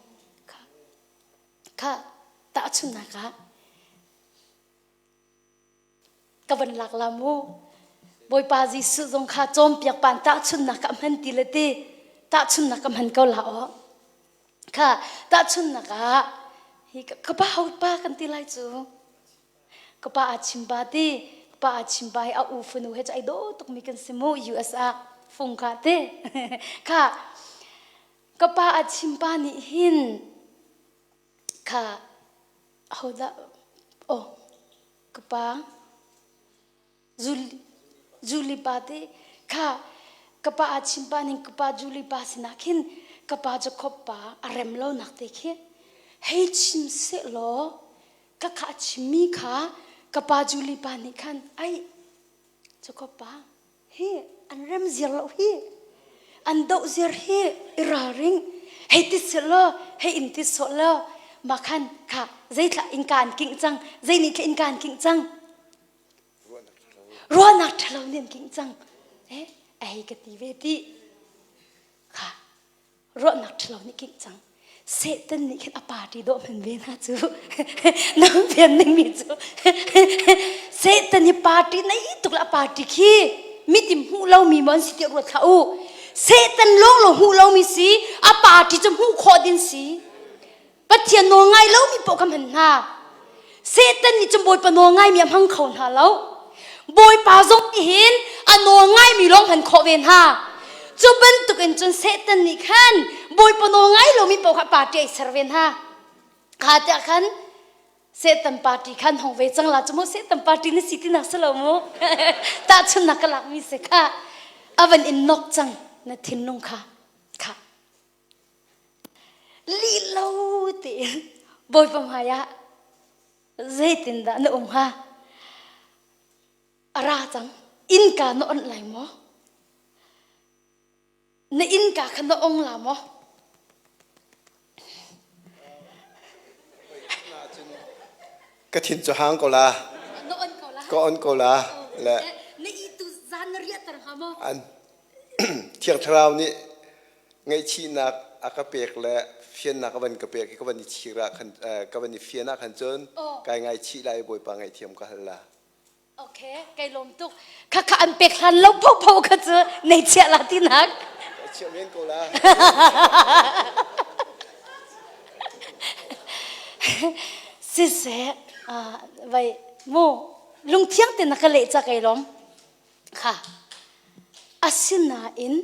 Kha, kha tahchunhnak ah ka van lak la mu. Bawipa Jesuh zong kha cawnpiak pan tahchunhnak ka hman ti le ti tahchunhnak ka hman ko la aw. Kha tahchunhnak ah hi ka pa ho pa kan ti lai cu. Ka pa a chim pa ti ka pa a chim pa hi a u fanu he cu ai dawh tukmi kan si mu US ah fung kha ti. Kha ka pa a chim pa nih hin kha ahodah oh ka pa Julie Julie pa te kha ka pa a chim pa ning ka pa Julie pa sinah khin ka pa Jacob pa a rem lo nak te khi hei chim seh law ka kha a chimmi kha ka pa Julie pa nih khan ai Jacob pa hi an rem ziar lo hi an doh ziar hi i ralring hei ti seh law hei in ti sawh law mah khan kha zeithla innka an kingh cang zei nih thla innka an kingh cang ruahnak ṭhalo nih an kingh cang eh a hei ka ti ve ti kha ruahnak ṭhalo nih kingh cang Satan nih khin a party dawh hman ve hna cu na fian dingmi cu Satan hi party nei tuk la party khi mitim hmuh lomi maw an si tiah ruat hlah u Satan lawng lo hmuh lomi si a party cu hmuh khawh din si Pathian nawl ngai lomi paoh kha hman hna. Satan nih cun Bawipa nawl ngaimi a hmang kho hna lo. Bawipa zong nih hin a nawl ngaimi lawng hman khawh ve hna. Cu bantukin cun Satan nih khan Bawipa nawl ngai lomi paoh kha party ai ser ve hna. Kha tiah khan Satan party khan hong ve cang la cu mu Satan party na si tinak si lo mu. Tahchunnak ka lakmi si kha a van in nok cang na thinlung kha kha Lih lo tein Bawipa hmaiah zeitindah na um hnga? A ra cang. Innka na onh lai maw? Na innka kha na ong la maw? Ka thin cu hang ko la. Na on ko la. Ka on ko la. Le. Na i tu zan na riahter hnga maw? An Thiang Thlarau nih ngaihchihnak a ka pek le fiannak a van ka pek i ka van i chir ah khan ka van i fian ah khan cun kai ngaichih lai i Bawipa ngaihthiam ka hal la. Okay, kai lawm tuk. Kha kha an pek hlan lo po po kha cu nei chiah la tinak. Chiah men ko la. Siseh, vai mu lungthiang te na ka leh ca kai lawm. Kha. Asinain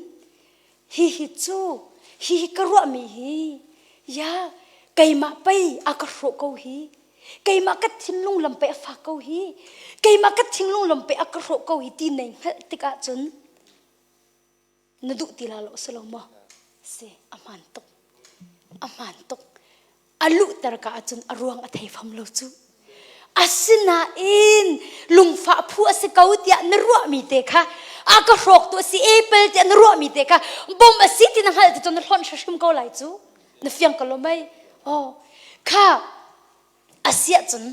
hihi cu hihi ka ruahmi hi ya keimah pei a ka hrawh ko hi keimah ka thinlung lam pei a fak ko hi keimah ka thinlung lam pei a ka hrawh ko hi ti nei hngalh tikah cun na duh ti la lo si lo maw si a hmaan tuk a hmaan tuk a luhter ka ahcun a ruang a thei fam lo cu asinain lungfah phu a si ko tiah na ruahmi te kha a ka hrawktu a si apple tiah na ruahmi te kha bom a si ti na hngalh ti cu na hlonh hrim ko lai cu na fiang ko lo mei oh kha asiah cun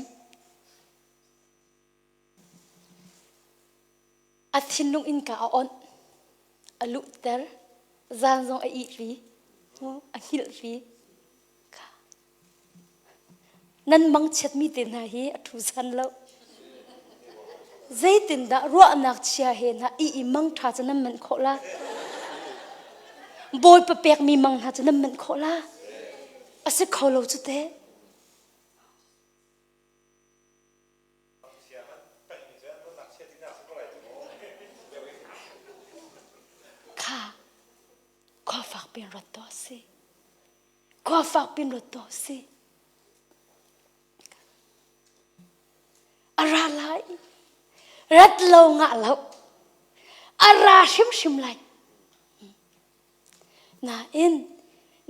A thinlung innka a onh, a luhter, zan zong a ihpi, a hngilhpi. Nan mangchiatmi te hna hi a ṭhu san lo. Zeitindah ruahnak chia he hna i i mang ṭha cu nan manh khawh la? Bawipa pekmi mang hna cu nan manh khawh la? A si kho lo cu teh. Kha khua fak pin rat to si. Khua fak pin rat to si. A ra lai. Rat lo ngah lo. A ra hrimhrim lai. Nain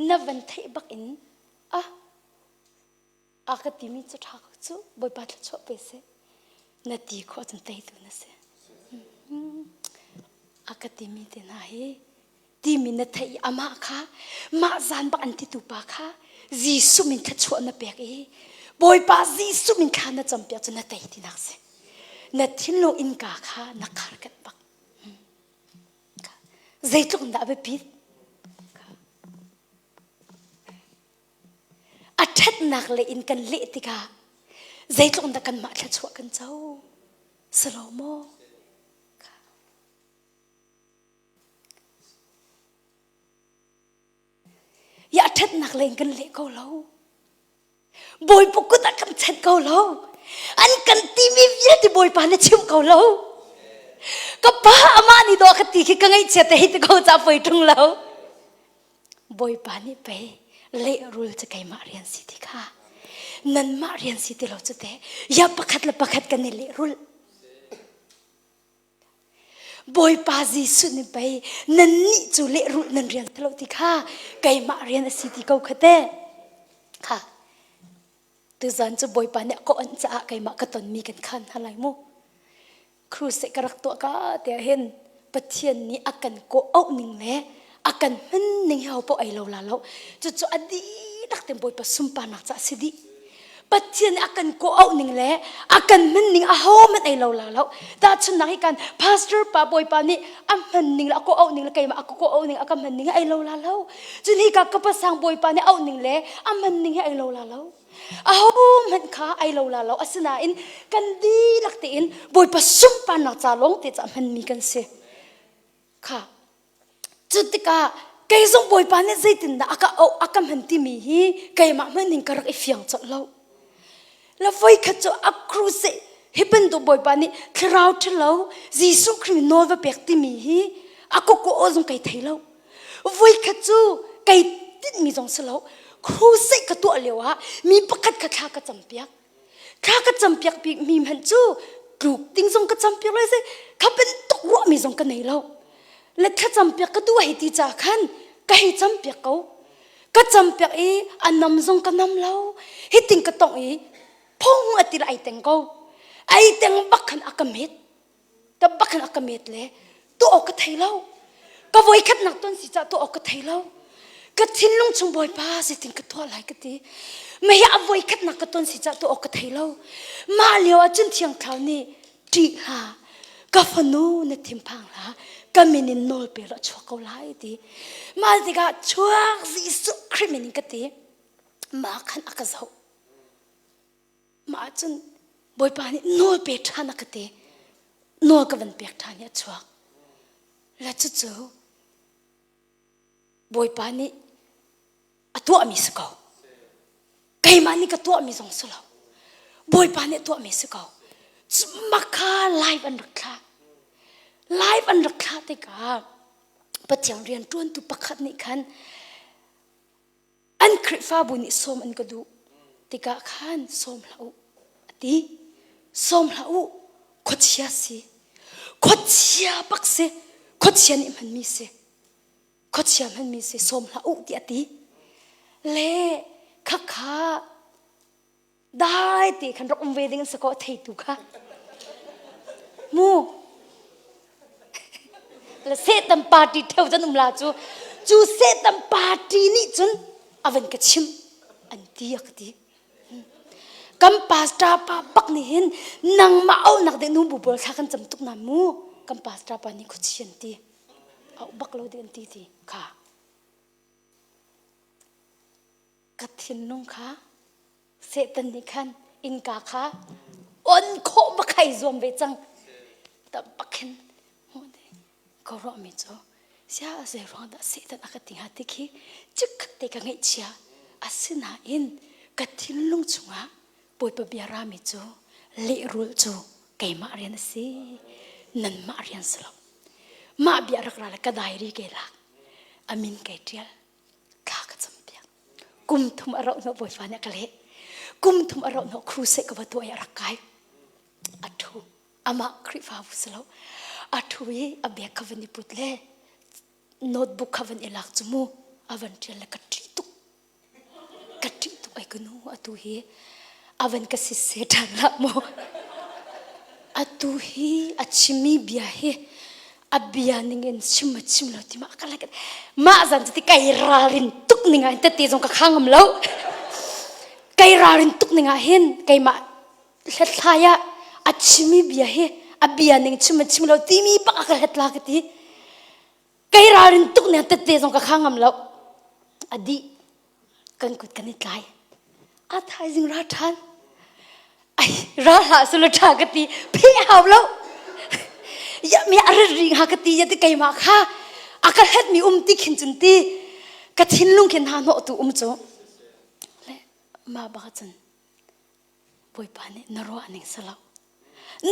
na van theih bak in ah a ka timi cu ṭha ko cu Bawipa thluachuah pe seh na ti khawh cun teitu na si a ka timi te hna hi timi na theih i amah kha mah zan bak an titu pa kha Jesuh min thluachuah na pek i Bawipa Jesuh min thla na campiak cu na tei tinak si. Na thinlung innka kha na khar kanh bak. Zeitluk in dah a biapit? A ṭhatnak lei in kan leh tikah zeitluk in dah kanmah thluachuah kan co? Si lo maw? Ya a ṭhatnak lei in kan leh ko lo. Bawipa kut ah kan chanh ko lo. An kan timi vialte Bawipa na chim ko lo. Ka pa amah nih dawh ka ti khi ka ngaihchia te hei ti ko ca poi ṭung lo. Bawipa nih pei lehrul cu keimah rian si ti kha nanmah rian si ti lo cu te ya pakhat le pakhat kan i lehrul. Bawipa Jesuh nih pei nannih cu lehrulh nan rian si lo ti kha keimah rian a si ti ko kha te. Kha tuzan cu Bawipa nih a ka onh caah keimah ka tonmi kan khan hna lai mu. Crusade ka rak tuah ka tiah hin Pathian nih a kan kawh auh ning le a kan hman ning hi ho paoh ei lo la lo. Cucu a dihlak ten Bawipa sunparnak caah si dih. Pathian nih a kan kawh auh ning le a kan hman ning a ho hmanh ei lo la lo. Tahchunhnak hi kan pastor pa bawipa nih a hman ning le a kawh auh ning le keimah a ka kawh auh ning a ka hman ning hi ei lo la lo. Cun hi ka ka pasang bawipa nih auh ning le a hman ning hi ei lo la lo. A ho hmanh kha ei lo la lo. Asinain kan dihlak tein bawipa sunparnak ca lawng te ca hmanmi kan si. Kha Cu tikah kei zong Bawipa nih zeitindah a ka auh a ka hman timi hi keimah hmanh in ka rak i fiang colh lo. La voikhat cu a crusade hi bantuk Bawipa nih thlarau ṭhalo Jesuh Khrih nawl va pek timi hi a koko aw zong kai thei lo. Voikhat cu kai tinhmi zong si lo. Crusade ka tuah lio ah mi pakhat kha thla ka campiak. Thla ka campiak mi hmanh cu tluk ding zong ka campiak lo si kha bantuk ruahmi zong ka nei lo. Le thla campiak ka duh hei ti ca khan ka hei campiak ko. Ka campiak i a nam zong ka nam lo. Hitin ka tongh i phong a ti le ai teng ko. Ai teng bak khan a ka met. Ka bak khan a ka met le tuah awk ka thei lo. Ka voikhatnak ton si caah tuah awk ka thei lo. Ka thinlung chung Bawipa zeitin ka tuah lai ka ti. Mah hi a voikhatnak ka ton si caah tuah awk ka thei lo. Mah lio ah cun Thiang Thlarau nih ṭih hlah ka fanu na thinphang hlah ka min in nawl pe law a chuak ko lai ti. Mah tikah chuak Jesuh Khrih min in ka ti. Mah khan a ka zoh. Mah ahcun Bawipa nih nawl pe ṭhan a ka ti. Nawl ka van pek ṭhan i a chuak. Le cucu Bawipa nih a tuahmi si ko. Keimah nih ka tuahmi zong si lo. Bawipa nih a tuahmi si ko. Maka live an rak thlah. Live an rak thlah tikah Pathian rianṭuantu pakhat nih khan an Khrihfabu nih sawm an ka duh tikah khan sawm hlah u a ti sawm hlah u khuachia si khuachia bak si khuachia nih hmanmi si khuachia hmanmi si sawm hlah u tiah a ti le khakha dai te khan rak um ve ding an si ko theitu kha mu le Satan party theu cun um la cu cu Satan party nih cun a van ka chim an ti a ka ti kan pastor pa bak nih hin nangmah auhnak ding nu bu pawl thla kan cam tuk na mu kan pastor pa nih khuachi an ti auh bak lo ding an ti ti kha Ka thinlung kha Satan nih khan innka kha on khawh bak ai zuam ve cang. Ta bak hin ka ruahmi cu sia zei ruang dah Satan a ka ti hnga ti khi chikkhat te ka ngaihchia. Asinain ka thinlung chungah Bawipa bia rami cu lehrulh cu keimah rian a si nanmah rian si lo. Mah bia rak ra le ka diary ke lak a min kai ṭial thla ka campiak kum thum a rauh hnawh bawipa nih a ka leh kum thum a rauh hnawh crusade ka va tuah i a rak kai a ṭhu amah Khrihfabu si lo a ṭhu i a bag kha van i put le notebook kha van i lak cu mu a van ṭial le ka ṭih tuk Ka ṭih tuk ai ka nu atu hi a van ka sisse ṭhan hlah maw? Atu hi a chimmi bia hi a bia ning in chim a chim lo ti ma ka like mah zan cu ti kai ralrin tuk ning ah hin tette zong ka kha ngam lo kai ralrin tuk ning ah hin keimah hlathlai ah a chimmi bia hi a bia ning chim a chim lo timi bak a ka hlet la ka ti. Kei ralrin tuk ne tette zong ka kha ngam lo. A dih. Kan kut kan i tlai. A thaizing ra ṭhan. Ai, ra hlah sula ṭha ka ti. Phe hau lo. Ya mi a rit ri hnga ka ti ya ti keimah kha a ka hlet mi um ti khin cun ti ka thinlung khin ha hnawh tu um cu. Le mah bak cun Bawipa nih na ruah ning si lo.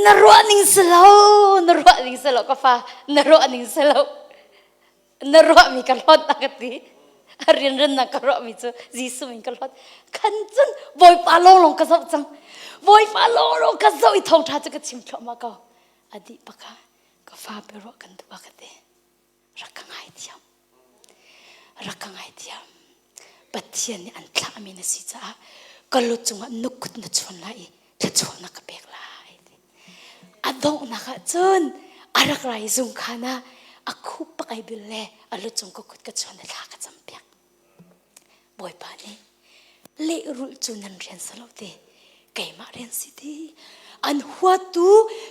Na ruah ning si lo, na ruah ning si lo ka fa, na ruah ning si lo. Na ruahmi ka hlawt a ka ti. A rianrannak ka ruahmi cu Jesuh in ka hlawt. Khan cun Bawipa lawnglawng ka zoh cang. Bawipa lawnglawng ka zoh i thawngṭha cu ka chim thluahmah ko. A dih bak ah ka fa biaruah kan duh a ka ti. Rak ka ngaithiam. Rak ka ngaithiam. Pathian nih an thlahmi na si caah ka lu cungah nukut na chuan lai i thluachuahnak ka pek lai. A donghnak ah cun a rak ra i zungkhan ah a khup pak ai bil le a lu cung ka kut ka chuan le thla ka campiak. Bawipa nih lehrulh cu nan rian si lo te keimah rian si ti an huatu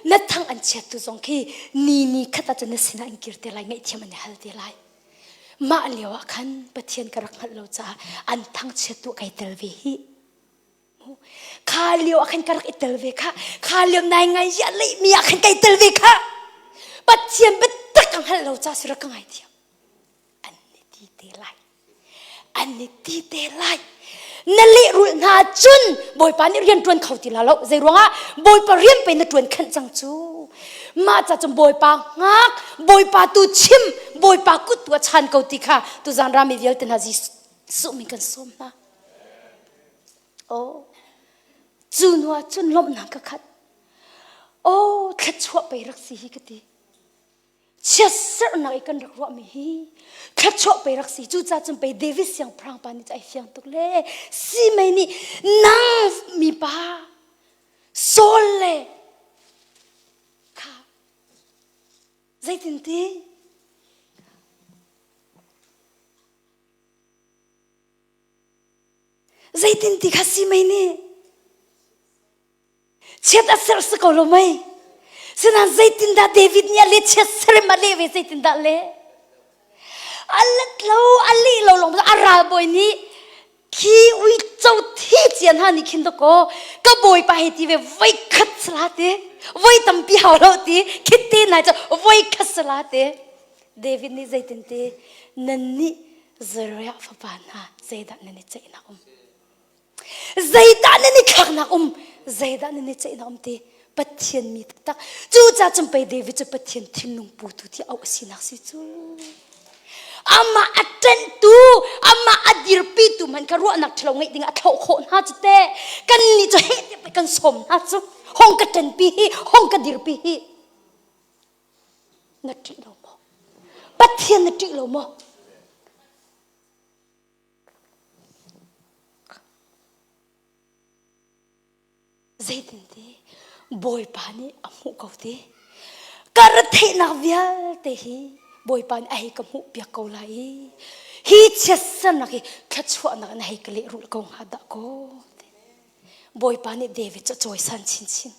na thang an chiattu zong khi ni ni khat ah cun na sinah an kir te lai ngaihthiam an i hal te lai mah lio ah khan Pathian ka rak hngalh lo caah an thangchiattu kai tel ve hi kha lio ah khan ka rak i tel ve kha kha lio nai ngai ya lei mi ah khan kai tel ve kha Pathian biatak ka hngalh lo caah si rak ka ngaithiam an ni ti te lai an ni ti te lai na lehrulh hna cun bawipa nih rian ṭuan kho ti la lo zei ruangah bawipa rian pe na ṭuan khenh cang cu mah ca cun bawipa hngak bawipa tu chim bawipa kut tu a chan ko ti kha tuzan rami vialte hna Jesuh min kan sawm hna oh cu hnu ah cun lawmhnak ka khat oh thluachuah pei rak si hi ka ti chiatserhnak i kan rak ruahmi hi thluachuah pei rak si cucaah cun pei David siangpahrang pa nih cu ai fiang tuk le si mei nih nang mipa Saul le kha zeitin ti zeitin ti kha si mei nih Chiat a serh si ko lo mei. Sinain zeitindah David nih a leh chiat serem a leh ve zeitindah leh? A let lo, a leh lo lawng a ralbawi nih khi uico thi cian ha nih khin dakaw ka bawipa hei ti ve voi khat sala ti voi tampi hau lo ti khit te nai cu voi khat sala ti David nih zeitin ti nannih Zeruiah fapa hna zeidah nan i ceihnak um Zeidah nan i thlaknak um? Zeidah nan i ceihnak um ti? Pathian mi taktak. Cucaah cun pei David cu Pathian thinlung putu ti auh a sinak si cu. Amah a ṭenhtu, amah a dirpitu hmanh kha ruahnak ṭhalo ngeih ding a thlauh khawh hna cu teh. Kannih cu heh tiah pei kan sawm hna cu. Hong ka ṭenpi hi, hong ka dirpi hi. Na ṭih lo maw? Pathian na ṭih lo maw? Zeitinti Bawipa nih a hmuh ko ti. Ka retheihnak vialte hi Bawipa nih a hei ka hmuh piak ko lai i hi chiatsernak hi thluachuahnak in a hei ka lehrulh ko hnga dah kaw. Bawipa nih David cu a cawisan chinchin.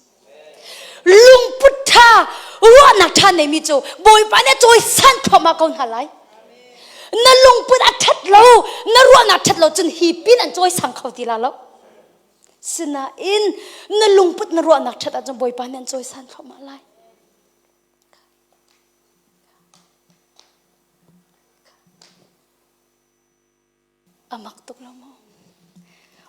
Lungput ṭha, ruahnak ṭha neimi cu Bawipa nih a cawisan thluahmah ko hna lai. Na lungput a ṭhat lo, na ruahnak ṭhat lo cun hi pin an cawisang kho ti la lo. Sinain na lungput na ruahnak ṭhat ahcun Bawipa nih an cawisan thluahmah lai. A mak tuk lo maw?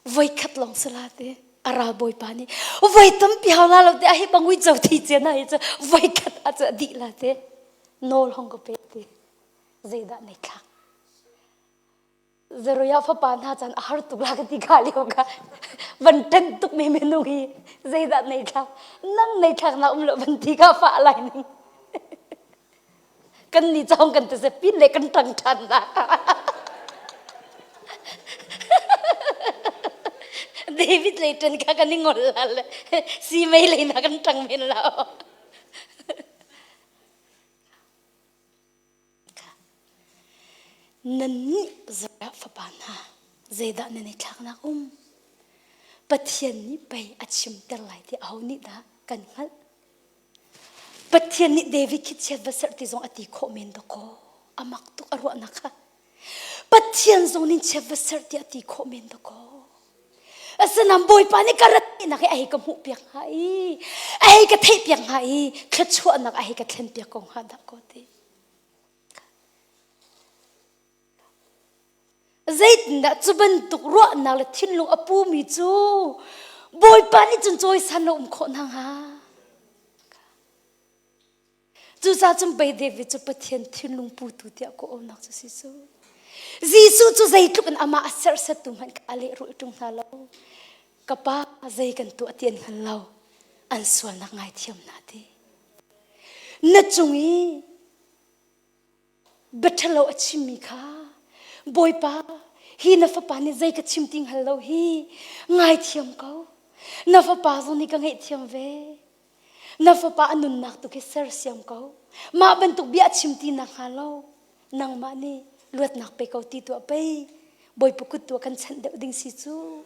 Voikhat lawng si la ti. A ralbawipa nih voi tampi hau la lo ti a hi bang uico thi cia na hi cu voikhat ah cu a dih la ti. Nawl hong ka pe ti. Zeidah nei thlak? Zeruiah fapa hna caan a har tuk la ka ti ka lio ka van ṭen tuk mi minung hi zeidah nei thlak? Nang nei thlak na um lo van ti ka fah lai ning. Kan ni cawng kan ti pin le kan ṭang ṭhan na. David lei ṭan kha kan i ngol la le si mei lei na kan ṭang men la. Nannih Zerah fapa hna, zeidah nan i thlaknak um? Pathian nih pei a chimter lai ti aho nih dah kan hngalh? Pathian nih David khi chiat va serh ti zong a ti khawh men dakaw. A mak tuk a ruahnak kha. Pathian zong nih chiat va serh ti a ti khawh men dakaw. Asinain Bawipa nih ka rat nak hi a hei ka hmuh piak hnga i a hei ka theih piak hnga i thluachuahnak a hei ka thlen piak ko hnga dah ko ti. Zeitindah cu bantuk ruahnak le thinlung a pumi cu Bawipa nih cun cawisan lo um khawh hna hnga? Cucaah cun pei David cu Pathian thinlung putu tiah kawh aunak cu si cu. Jesuh cu zeitluk in amah a serhsattu hmanh kha a lehrulh ṭung hna lo. Ka pa zei kan tuah ti an hngal lo. An sualnak ngaithiam hna ti. Na cung i biaṭhalo a chimmi kha Bawipa hi na fapa nih zei ka chim ti hngal lo hi ngaithiam ko. Na fapa zong nih ka ngaihthiam ve. Na fapa a nunnak tu khi sersiam ko. Mah bantuk bia a chim ti nak hnga lo. Nangmah nih luatnak pe ko ti tuah pei. Bawipa kut tu kan chanh deuh ding si cu.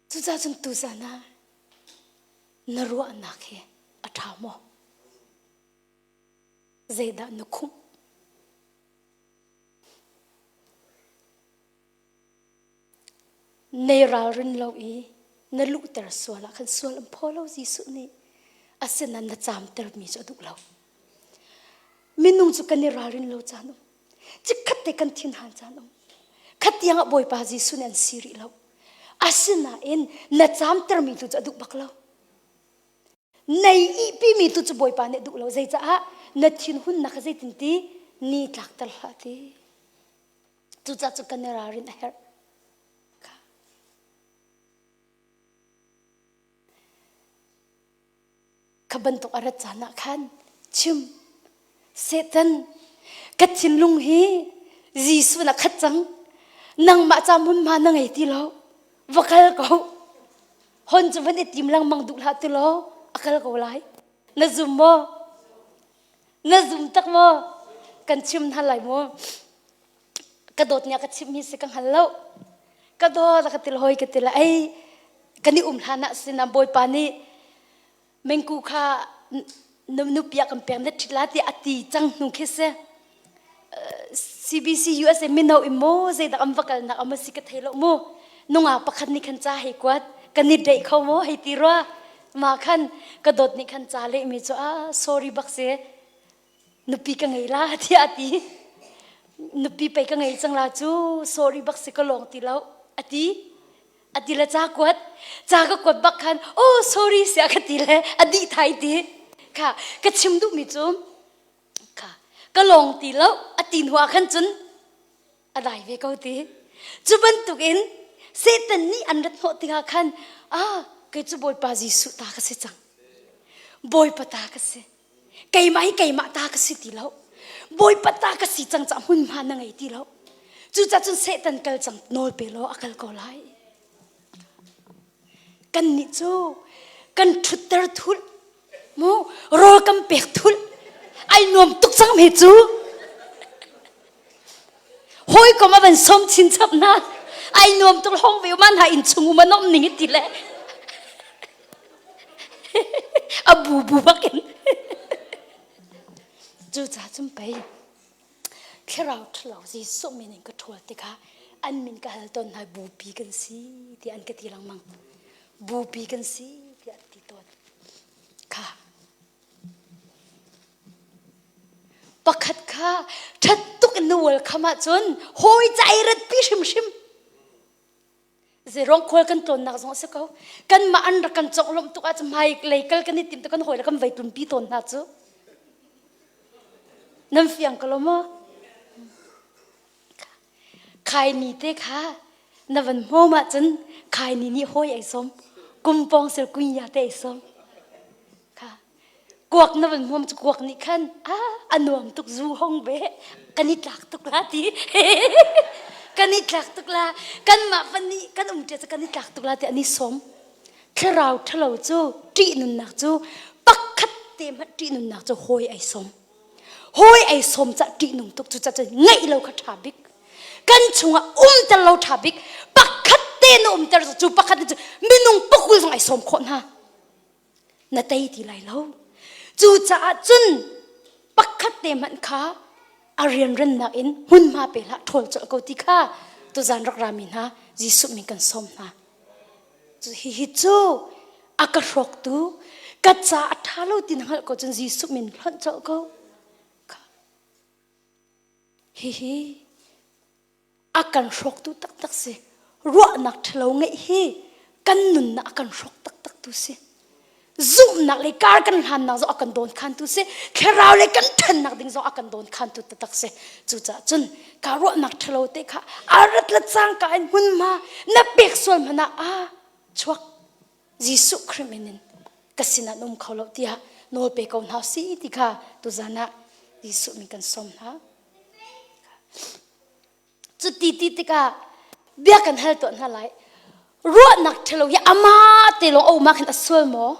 Cucaah cun tuzan ah na ruahnak hi a ṭha maw? Zeidah na khumh? Nei ralrin lo i na luhter sual ah khan sual an phaw lo Jesuh nih. Asinain na caamtermi cu a duh lo. Minung cu kan i ralrin lo caan um. Chikkhat te kan thinhan caan um. Khat tiang ah Bawipa Jesuh nih an si rih lo. Asinain na caamtermi tu cu a duh bak lo. Nei ihpimi tu cu Bawipa nih a duh lo. Zeicaah na thinhunnak kha zeitin ti ni tlakter hlah ti. Cucaah cu kan i ralrin a herh. Kha bantuk a rat caan ah khan chim Satan ka thinlung hi Jesuh na khat cang nangmah ca hmunhma na ngei ti lo va kal ko hon cu van i tim lengmang duh hlah ti law a kal ko lai na zum maw na zum tak maw kan chim hna lai maw ka dawt nih a ka chimh hi si ka hngal lo ka dawt a ka til hoi ka til ei kan i um hlan ah sinah bawipa nih mengku kha nupi ah kan pek na ṭhit la tiah a ti cang hnu khi si CBC USA mino in maw zeidak an va kalnak ama si ka thei lo mu nungak pakhat nih khan ca hei kuat kan i deih kho maw hei ti rua ma khan ka dawt nih khan ca leh mi cu ah sorry bak si nupi ka ngei la tiah a ti nupi pei ka ngei cang la cu sorry bak si ka lawng ti lo a ti a ti le ca kuat ca ka kuat bak khan oh sorry sia ka ti le a dih thai ti kha ka chim duhmi cu kha ka lawng ti lo a ti hnu ah khan cun a dai ve ko ti cu bantuk in Satan nih an rat hnawh tikah khan ah kei cu Bawipa Jesuh ta ka si cang Bawipa ta ka si keimah hi keimah ta ka si ti lo Bawipa ta ka si cang cah hmunhma na ngei ti lo cucah cun Satan kal cang nawl pe law a kal ko lai Kannih cu kan ṭhutter thulh mu rawl kan pek thulh ai nuam tuk cang me cu hawikom a van sawm chinchap hna ai nuam tuk hong ve man ha in chung um a nom ning ti le a bu bu bakin cu ca cun pei Thlarau ṭhalo Jesuh min in ka ṭhawl tikah an min ka hal tawn hna bupi kan si tiah an ka ti lengmang. Bupi kan si tiah an ti tawn. Kha. Pakhat kha ṭhat tuk in na welcome ahcun hawi ca i ratpi hrimhrim. Zeirong khual kan tlawnnak zong a si ko. Kanmah an rak kan conglawmh tuk ahcun hmai lei kal kan i tim kan hawi le kan vei tlunpi tawn hna cu. Nan fiang ko lo maw? Khaini te kha na van hmawm ahcun khaini nih hawi ei som. Kumpong sir kunya te ei som. Kha kuak na van hmawm cu kuak nih khan ah a nuam tuk zu hong ve kan i tlak tuk la ti kan i tlak tuk la kanmah van nih kan um ṭia cu kan i tlak tuk la ti an i sawm thlarau ṭhalo cu ṭih nunnak cu pakhat te hmanh ṭih nunnak cu hawi ai sawm hawi ai sawm cah ṭih nung tuk cu cah cun ngeih lo kha ṭha bik kan chungah um tel lo ṭha bik pakhat te. te na umter cu pakhat cu minung pakul zong ai sawm khawh hna. Na tei ti lai lo. Cucaah cun pakhat te hmanh kha a rianrannak in hmunhma pe hlah ṭhawl colh ko ti kha tuzan rak rami hna Jesuh min kan sawm hna. Hihi cu a ka hrawktu ka ca a ṭha lo ti na hngalh ko cun Jesuh min hlonh colh ko. Hihi a kan hrawktu taktak si. Ruahnak ṭhalo ngeih hi kan nunnak a kan hrawk taktak tu si. Zumhnak le kar kan hlannak zong a kan dawn khantu si. Thlarau le kan ṭhannak ding zong a kan dawn khantu taktak si. Cucaah cun ka ruahnak ṭhalo te kha a rat le cangka in hmunhma na pek sual hmanh ah a chuak Jesuh Khrih min in ka sinah na um kho lo tiah nawl pe ko hna si ti kha tuzan ah Jesuh min kan sawm hna. Cuti ti tikah bia kan hal tuah hna lai. Ruahnak ṭhalo hi ama te lawng a um ah khin a sual maw?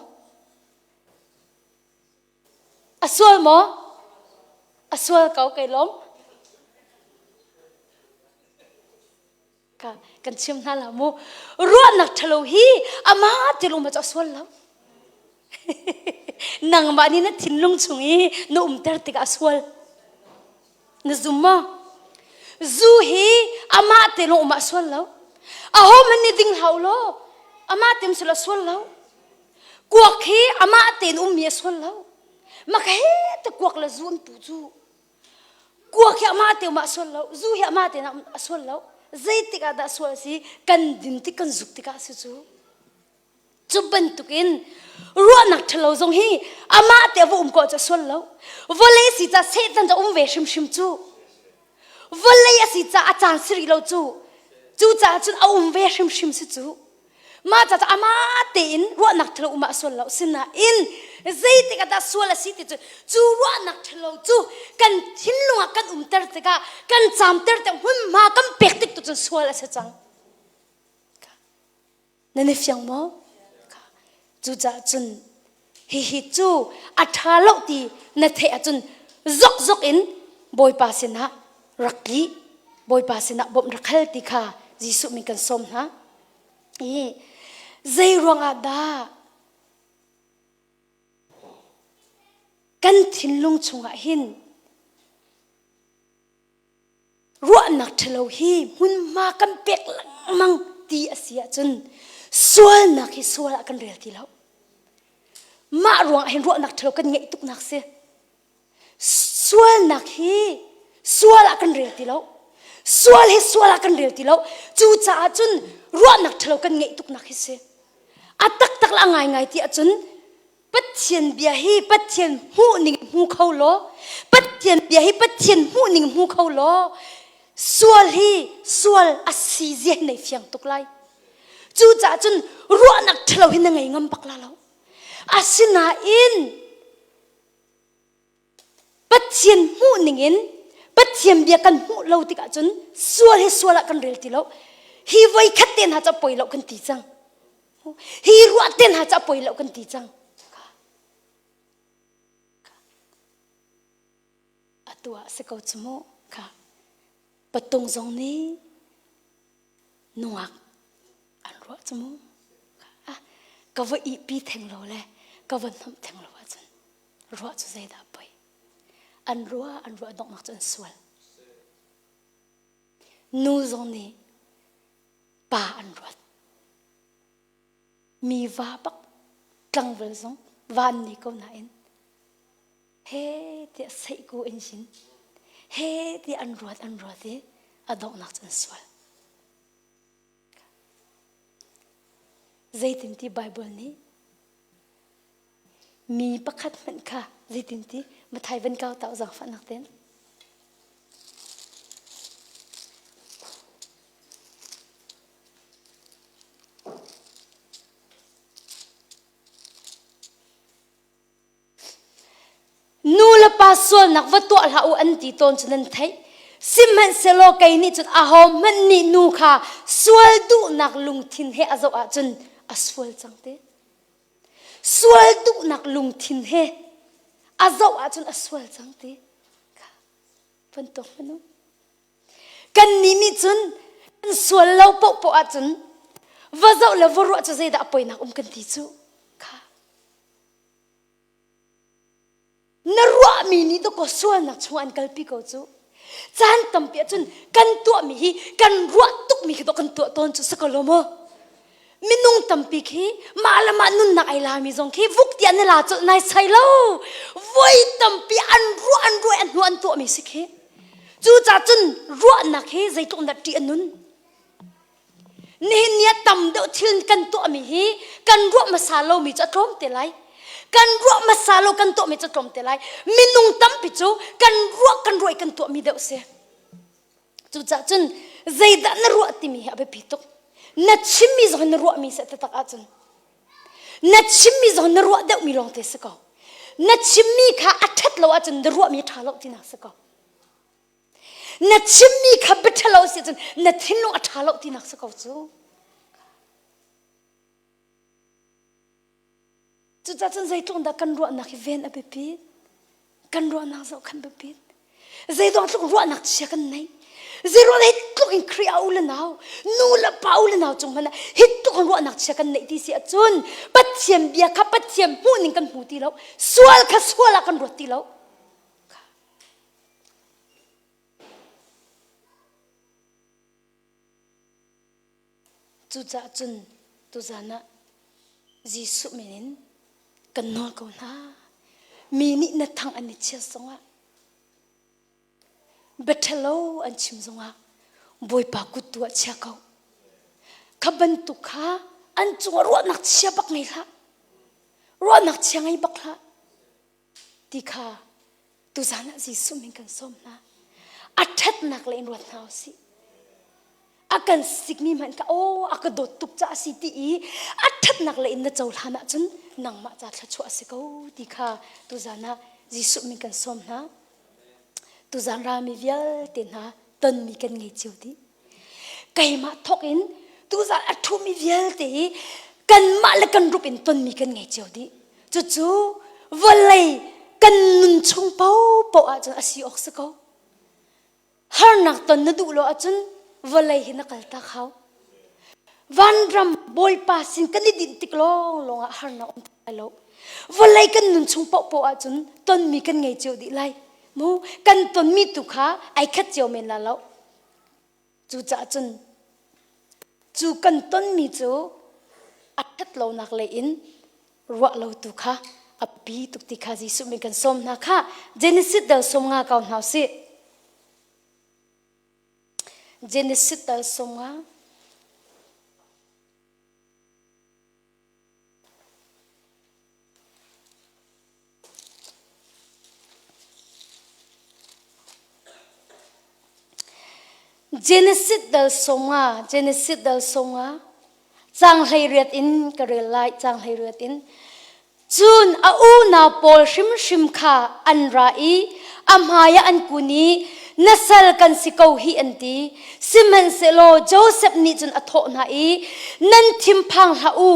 A sual maw? A sual ko kei lawm. Ka kan chim hna la mu. Ruahnak ṭhalo hi ama te lawng ma cu a sual lo. Nangmah nih na thinlung chung i na umter tikah a sual. Na zum maw? Zu hi amah te lawng um ah sual lo. Aho hmanh nih ding hlah u law amah te um sila sual lo. Kuak hi amah tein ummi a sual lo. Maka he te kuak le zu an pu cu. Kuak hi amah te um ah sual lo. Zu hi amah tein a sual lo. Zeitik ah dah sual a si? Kan din tik kan zuk tikah a si cu. Cu bantukin ruahnak ṭhalo zong hi amah te a va um ko cu a sual lo. Vawlei si ca Satan cu a um ve hrimhrim cu. Vawlei a si ca a caan si rih lo cu. Cucaah cun a um ve hrimhrim si cu. Mah ca cu amah tein ruahnak ṭhalo um ah a sual lo. Sinain zeitik ah dah sual a si ti cu cu ruahnak ṭhalo cu kan thinlung ah kan umter tikah kan caamter tik hmunhma kan pek tik tu cun sual a si cang. Nan i fiang maw? Cucaah cun hihi cu a ṭha lo ti na theih ahcun zokzok in Bawipa sinah rak tli, Bawipa sinah bawmh rak hal ti kha Jesuh min kan sawm hna. I zei ruangah dah kan thinlung chungah hin Ruahnak ṭhalo hi hmunhma kan pek lengmang ti a si ahcun sualnak hi sual ah kan rel ti lo. Mah ruangah hin ruahnak ṭhalo kan ngeih tuknak si. Sualnak hi sual ah kan rel ti lo. Sual hi sual ah kan rel ti lo. Cucaah cun ruahnak ṭhalo kan ngeih tuknak hi si. A taktak le a ngaingai ti ahcun Pathian bia hi Pathian hmuh ning hmu kho law Pathian bia hi Pathian hmuh ning hmu kho law sual hi sual a si zia nei fiang tuk lai. Cucaah cun ruahnak ṭhalo hi na ngei ngam bak la lo. Asinain Pathian hmuh ning in Pathian bia kan hmuh lo tikah cun sual hi sual ah kan rel ti lo. Hi voi khat te hna cu a poi lo kan ti cang. Hi ruah te hna cu a poi lo kan ti cang. Atu ah si ko cu mu kha patung zong nih nungak an ruah cu mu. Ka va ihpi theng lo le ka va hnomh theng lo ahcun ruah cu zeidah poi an ruah an ruah donghnak cu an sual nu zong nih pa an ruat mi va bak tlangval zong van ni ko nain he tiah seih ku in sin he tiah an ruat an ruat i a donghnak cu an sual Zeitinti Baibal nih mi pakhat hmanh kha zeitinti Mathai van kau ta zaangfahnak ten. Nu le pa sualnak va tuah hlah u an ti tawn cu nan theih. Sihmanhsehlaw kei nih cun ahohmanh nih nu kha sual duhnak lungthin he a zoh ahcun a sual cang te. Sual duhnak lungthin he a zoh ahcun a sual cang te. Kha bantuk hmanh Kannih nih cun kan sual lo paohpaoh ahcun. Va zoh le va ruah cu zeidah a poinak um kan ti cu kha. Na ruahmi nih dawkaw sualnak chung an kalpi ko cu. Caan tampi ahcun kan tuahmi hi kan ruah tukmi khi dawh kan tuah tawn cu si ko lo maw? Minung tampi khi mah le mah nunnak ai lami zong khi vuk tiah na la colh nai sai lo. Voi tampi an ruah an ruah an hnu an tuahmi si khi. Cucaah cun ruahnak hi zeitluk dah ṭih a nun. Nihin ni ah tam deuh thil kan tuahmi hi kan ruah hmasa lomi cu a tlawm te lai. Kan ruah hmasa lo kan tuahmi cu a tlawm te lai. Minung tampi cu kan ruah kan ruah i kan tuahmi deuh si. Cucaah cun zeidah na ruah timi hi a biapi tuk. Na chimmi zong hi na ruahmi seh taktak ahcun. Na chimmi zong na ruah deuhmi lawng te si ko. Na chimmi kha a ṭhat lo ahcun na ruahmi a ṭha lo tinak si ko. Na chimmi kha bia ṭhalo si cun na thinlung a ṭha lo tinak si ko cu. Cucaah cun zeitluk dah kan ruahnak hi ven a biapi. Kan ruahnak zoh khan biapi. Zeiruang tluk ruahnak chia kan nei. Zeiruang hi tluk in Khrih a u le nau, nu le pa u le nau cung hmanh ah hi tluk in ruahnak chia kan neih ti si ahcun Pathian bia kha Pathian hmuhning kan hmu ti lo. Sual kha sual ah kan ruat ti lo. Cucaah cun tuzan ah Jesuh min in kan nawl ko hna. Mi nih na thang an i chiat zongah, bia ṭhalo an chim zongah Bawipa kut tu ah chia ko. Kha bantuk kha an cungah ruahnak chia bak ngei hlah. Ruahnak chia ngei bak hlah. Ti kha tuzan ah Jesuh min kan sawm hna. A ṭhatnak le in ruat hna u sih. A kan sikmi hmanh kha aw a ka dawt tuk caah a si ti i a ṭhatnak le in na cohlan ahcun nangmah ca thluachuah a si ko ti kha tuzan ah Jesuh min kan sawm hna. Tuzan rami vialte hna tonmi kan ngei cio dih. Keimah thawk in tuzan a ṭhumi vialte hi kanmah le kan rup in tonmi kan ngei cio dih. Cucu vawlei kan nun chung paohpaoh ahcun a si awk si ko. Harnak ton na duh lo ahcun vawlei hi na kaltak hau. Vanram Bawipa sin kan i dinh tik lawnglawng ah harnak um lai lo. Vawlei kan nun chung paohpaoh ahcun tonmi kan ngei cio dih lai. Mu kan tonmi tu kha ai khat cio men la lo. Cucaah cun cu kan tonmi cu a ṭhat lonak lei in ruah lo tu kha a pi tuk ti kha Jesuh min kan sawm hna kha Genesis dal sawm nga kau hna usih. Genesis dal sawm nga. Genesis dal sawmnga, Genesis dal sawmnga, cang 18 in ka rel lai, cang 18 in. Cun a unau pawl hrimhrim kha an ra i a hmaiah an kun i na sal kan si ko hih an ti. Sihmanhsehlaw Josef nih cun a thawh hna i nan thinphang hlah u,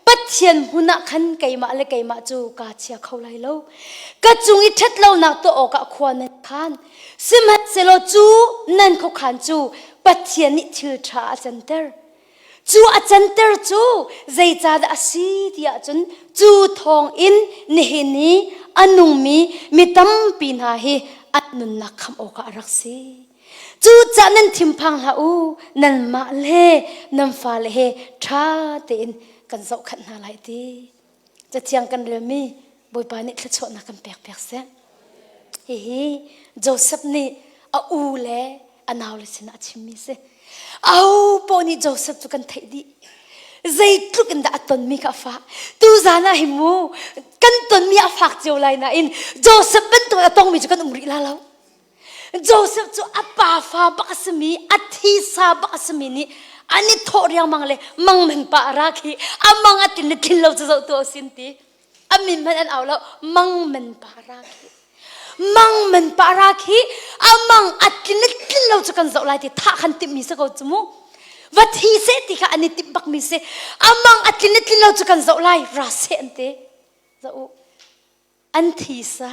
Pathian hmun ah khan keimah le keimah cu kaa chia kho lai lo. Ka cung i ṭhatlonak tuah awkah khua nan khan. Sihmanhsehlaw cu nan khuakhan cu Pathian nih thil ṭha a canter. Cu a canter cu zeicahdah a si ti ahcun cu thawng in nihin i a nungmi mi tampi hna hi an nunnak khamh awkah a rak si. Cucaah nan thinphang hlah u, nanmah le nan fale he ṭha tein kan zohkhanh hna lai ti. Cathiang kan relmi Bawipa nih thluachuahnak kan pek piak seh. Hihi Joseph nih a u le a naule sinah a chimmi si. Aho paoh nih Joseph cu kan theih dih. Zeitluk in dah a tonmi kha a fah. Tuzan ah hi mu kan tonmi a fak cio lai nain Joseph bantuk a tongmi cu kan um rih la lo. Joseph cu a pa fa bak a simi a thisa bak a simi nih an i thawh riangmang le mangmen pa a ra khi a mang a tin le tin lo cu zoh tu a sin ti. A min hmanh an au lo mangmen pa ra khi mangmen pa ra khi a mang a tlin le tlin lo cu kan zoh lai ti thah khan timhmi si ko cu mu va thi seh ti kha an i timh bakmi si a mang a tlin le tlin lo cu kan zoh lai ra seh an ti zoh u an thisa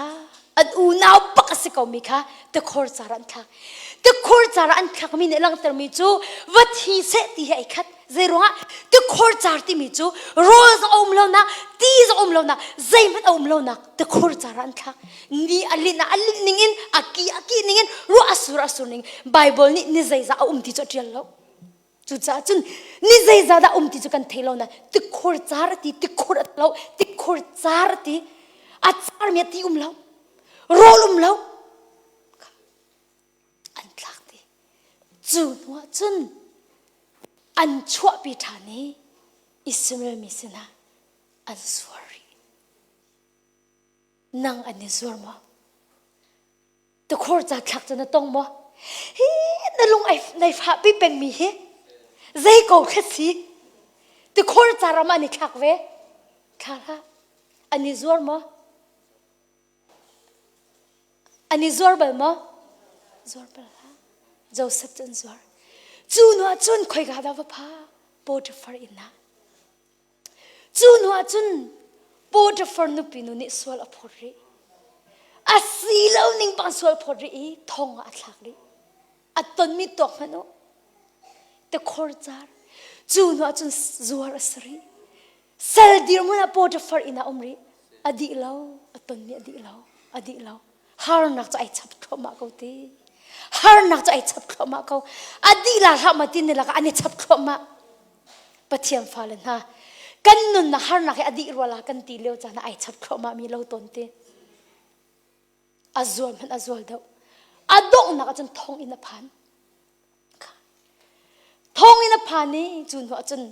an unau bak a si komi kha tikhor car an thlak tikhor car an thlakmi nih langhtermi cu va thi seh ti hi ai khat. Zeiruangah tikhor car timi cu rawl zong a um lonak, ti zong a um lonak, zeihmanh a um lonak tikhor car ah an thlak. Ni a linh ah a linh ning in, a ki a ki ning in, ruah a sur a sur ning Bible nih ni zeizah a um ti cu a ṭial lo. Cucaah cun ni zeizah dah um ti cu kan thei lo na tikhor car a ti, tikhor a lo, tikhor car a ti, a carmi a ti um lo, rawl um lo. An tlak ti. Cu hnuah cun an chuahpi ṭhan i Israel mi sinah an zuar rih. Nang an i zuar maw? Tukhur ca thlak cu na tong maw? Hi na lung ai nai fahpi pengmi hi zei ko kha si? Tikhor ca ram an i thlak ve. Thla hlah. An i zuar maw? An i zuar bal maw? Zuar bal hlah. Joseph cu an zuar. Cu hnu ah cun khoika dah va pha? Potiphar inn ah. Cu hnu ah cun Potiphar nupi nu nih sual a phawt rih. A si lo ning bang sual phawt rih i thong ah a thlak rih. A tonmi tuak hmanh u. Tikhor car. Cu hnu ah cun zuar a si rih. Sal dirhmun ah Potiphar inn ah um rih. A dih lo, a tonmi a dih lo, a dih lo. Harnak cu ai chap thluahmah ko ti. Harnak cu ai chap thluahmah ko. A dih la hlah ma ti ni lakah an i chap thluahmah. Pathian fale hna, kan nunnak harnak hi a dih rua la kan ti lio caan ah ai chap thluahmah mi lo tawn ti. A zual hmanh a zual deuh. A donghnak ah cun thong in a phan. Thong in a phan i cu hnu ah cun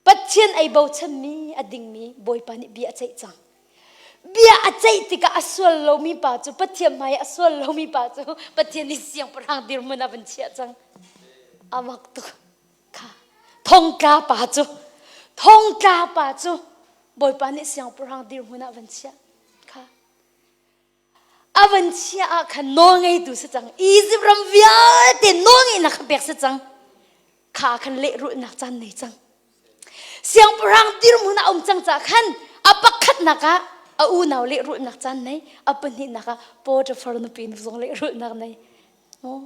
Pathian ei bochanmi a dingmi Bawipa nih bia a ceih cang. Bia a ceih tikah a sual lomi pa cu Pathian hmai a sual lomi pa cu Pathian nih siangpahrang dirhmun a van chiah cang. A mak tuk. Kha thongtla pa cu thongtla pa cu Bawipa nih siangpahrang dirhmun ah van chiah. Kha a van chiah ah khan nawlngeitu si cang Egypt ram vialte nawlngeihnak kha pek si cang kha khan lehrulhnak caan nei cang siangpahrang dirhmun a um cang caah khan a pakhatnak ah a unau lehrulhnak caan nei a pahnihnak ah Potiphar nupi nu zong lehrulhnak nei maw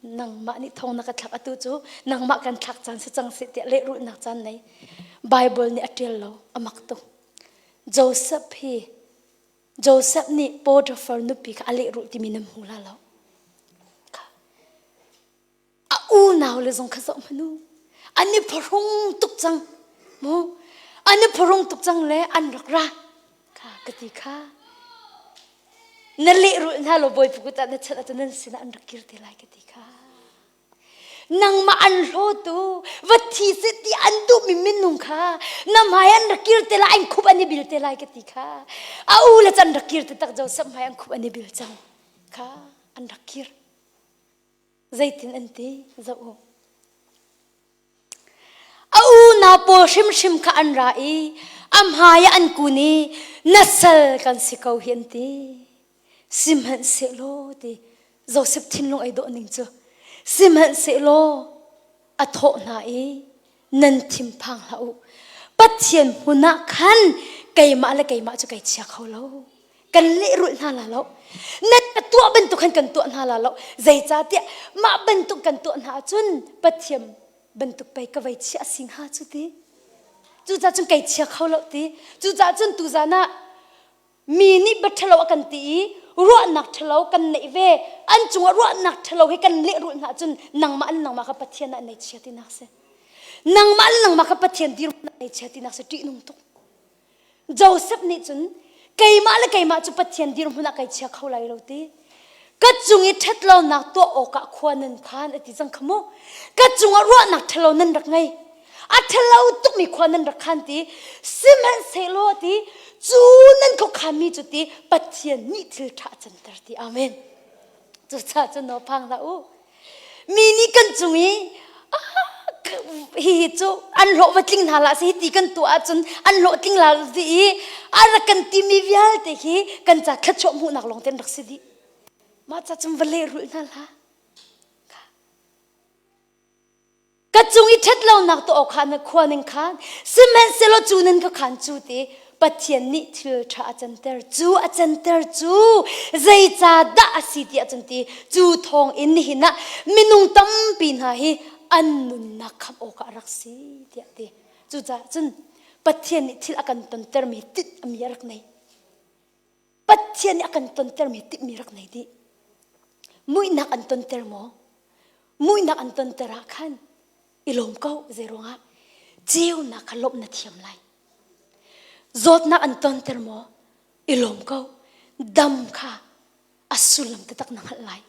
nangmah nih thong na ka thlak atu cu nangmah kan thlak caan si cang seh tiah lehrulhnak caan nei Bible nih a ṭial lo a mak tuk Joseph hi Joseph nih Potiphar nupi kha a lehrulh timi nan hmu la lo. A unau le zong kha zoh hmanh u. An i phuhrung tuk cang. Mu an i phuhrung tuk cang le an rak ra. Kha ka ti kha. Na lehrulh hna lo bawipa kut ah na chanh ahcun nan sinah an rak kir te lai ka ti kha. Nangmah an hlawtu va thi seh ti an duhmi minung kha na hmai an rak kir te lai an khup an i bil te lai ka ti kha a u le can rak kir te tak Joseph hmai an khup an i bil cang kha an rak kir zeitin an ti zoh u A unau pawl hrimhrim kha an ra i a hmai ah an kun i na sal kan si ko hi an ti. Sihmanhsehlaw ti Joseph thinlung ei dawh ning cu sihmanhsehlaw a thawh hna i nan thinphang hlah u. Pathian hmun ah khan keimah le keimah cu kai chia kho lo. Kan lehrulh hna la lo. Nan ka tuah bantuk khan kan tuah hna la lo. Zeicahtiah mah bantuk kan tuah hna ahcun Pathian bantuk pei ka vei chiah si hnga cu ti. Cucaah cun kei chia kho lo ti. Cucaah cun tuzan ah mi nih bia ṭhalo a kan ti i ruahnak ṭhalo kan neih ve an cungah ruahnak ṭhalo hi kan lehrulh hna ahcun nangmah le nangmah kha Pathian ah nei chia tinak si. Nangmah le nangmah kha Pathian dirhmun ah nei chia tinak si ṭihnung tuk. Joseph nih cun keimah le keimah cu Pathian dirhmun ah kai chia kho lai lo ti. Ka cung i ṭhatlonak tuah awkah khua nan khan a ti cang kha mu. Ka cungah ruahnak ṭhalo nan rak ngei. A ṭhalo tukmi khua nan rak khan ti. Sihmanhsehlaw ti cu nan khuakhanmi cu ti Pathian nih thil ṭha a canter ti. Amen. Cucaah cun naw phang hlah u. Mi nih kan cung i hihi cu an hlawh va tling hna hlah seh ti kan tuah ahcun an hlawh tling la ti i a rak kan timi vialte hi kan ca thluachuah hmuhnak lawng te an rak si dih. Mah ca cun va lehrulh hna hlah. Ka cung i ṭhat lonak tuah awk kha na khua ning khan sihmanhsehlaw cu nan ka khan cu ti Pathian nih thil ṭha a canter cu a canter cu zeicahdah a si ti ahcun ti cu thawng in nihin ah minung tampi hna hi An nunnak khamh awkah a rak si tiah ti. Cucaah cun Pathian nih thil a kan tontermi tinh ami a rak nei. Pathian nih a kan tontermi timhmi rak nei dih. Muihnak an tonter maw? Muihnak an tonter ah khan i lawm ko zei ruangah ceunak kha lawmh na thiam lai. Zawtnak an tonter maw? I lawm ko. Dam kha a sullam taktak na hngalh lai.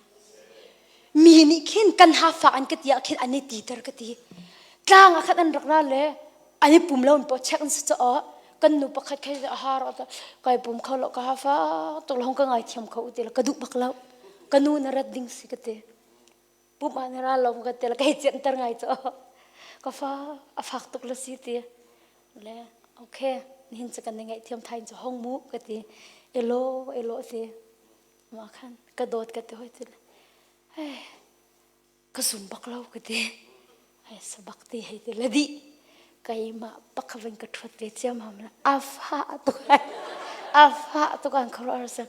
Mi nih khin kan hafa an ka ti ah khin an i titer ka ti. Tlang ah khan an rak ra le an i pum lo in paw check an si caah kan nu pakhat khai a har kai pum kho lo ka hafa tuk lo ka ngai thiam kho ti lo ka duh bak lo. Ka nu na rat ding si ka ti. Pum ah na ra lo ka ti la kai cianter ngai caw. Ka fa a fak tuk la si ti. Le okay nihin cu kan ngaih thiam thain cu hong mu ka ti. Elo elo ti. Mah khan ka dawt ka ti hoi ti eh ka zum bak lo ka ti ai sabak ti hei ti la di keimah pakhavin ka thuat ve ciam ham la a fa tuk a fa tuk an khoro ar se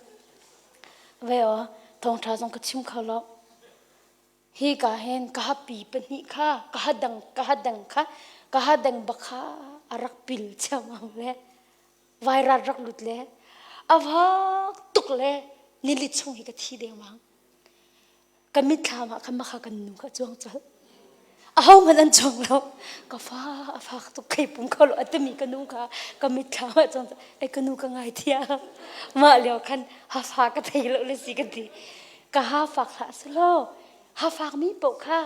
ve o thawngtha zong ka chim kho lo hi ka hen ka hapi pahnih kha ka hadang ka hadang kha ka hadang bakha a rak pil chiam am le vairat rak lut le a vak tuk le nili chung hi ka thi dengmang ka mitthlam ah khan makha kan nu kha cuang colh aho hmanh an cuang lo ka fa a fak tuk kai pum kho lo a timi ka nu kha ka mitthlam ah cuang ai ka nu ka ngai thiam mah lio khan ha fa ka thei lo le si ka ti ka ha fak hlah selo ha fak mi paoh kha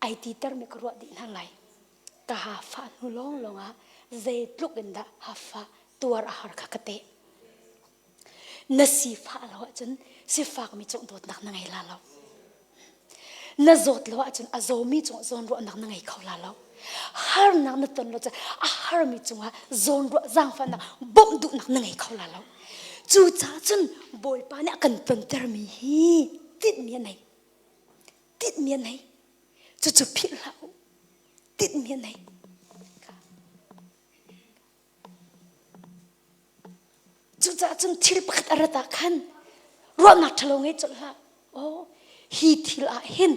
ai ti ter mi ka ruah dih hna lai ka ha fa hnu lawng lawng ah zeitluk in dah ha fa tuar a har kha ka te na sifah lo ahcun sifakmi cung dawtnak na ngei la lo na zawt lo ahcun a zawmi cung zawnruahnak na ngei kho la lo harnak na ton lo cun a harmi cungah zawnruah zaangfahnak bawmh duhnak na ngei kho la lo cucaah cun bawipa nih a kan tontermi hi tinhmi a nei tinhmi a nei cucu philh hlah u tinhmi a nei Cucaah cun thil pakhat a rat ah khan ruahnak ṭhalo ngei colh hlah. Aw, hi thil ah hin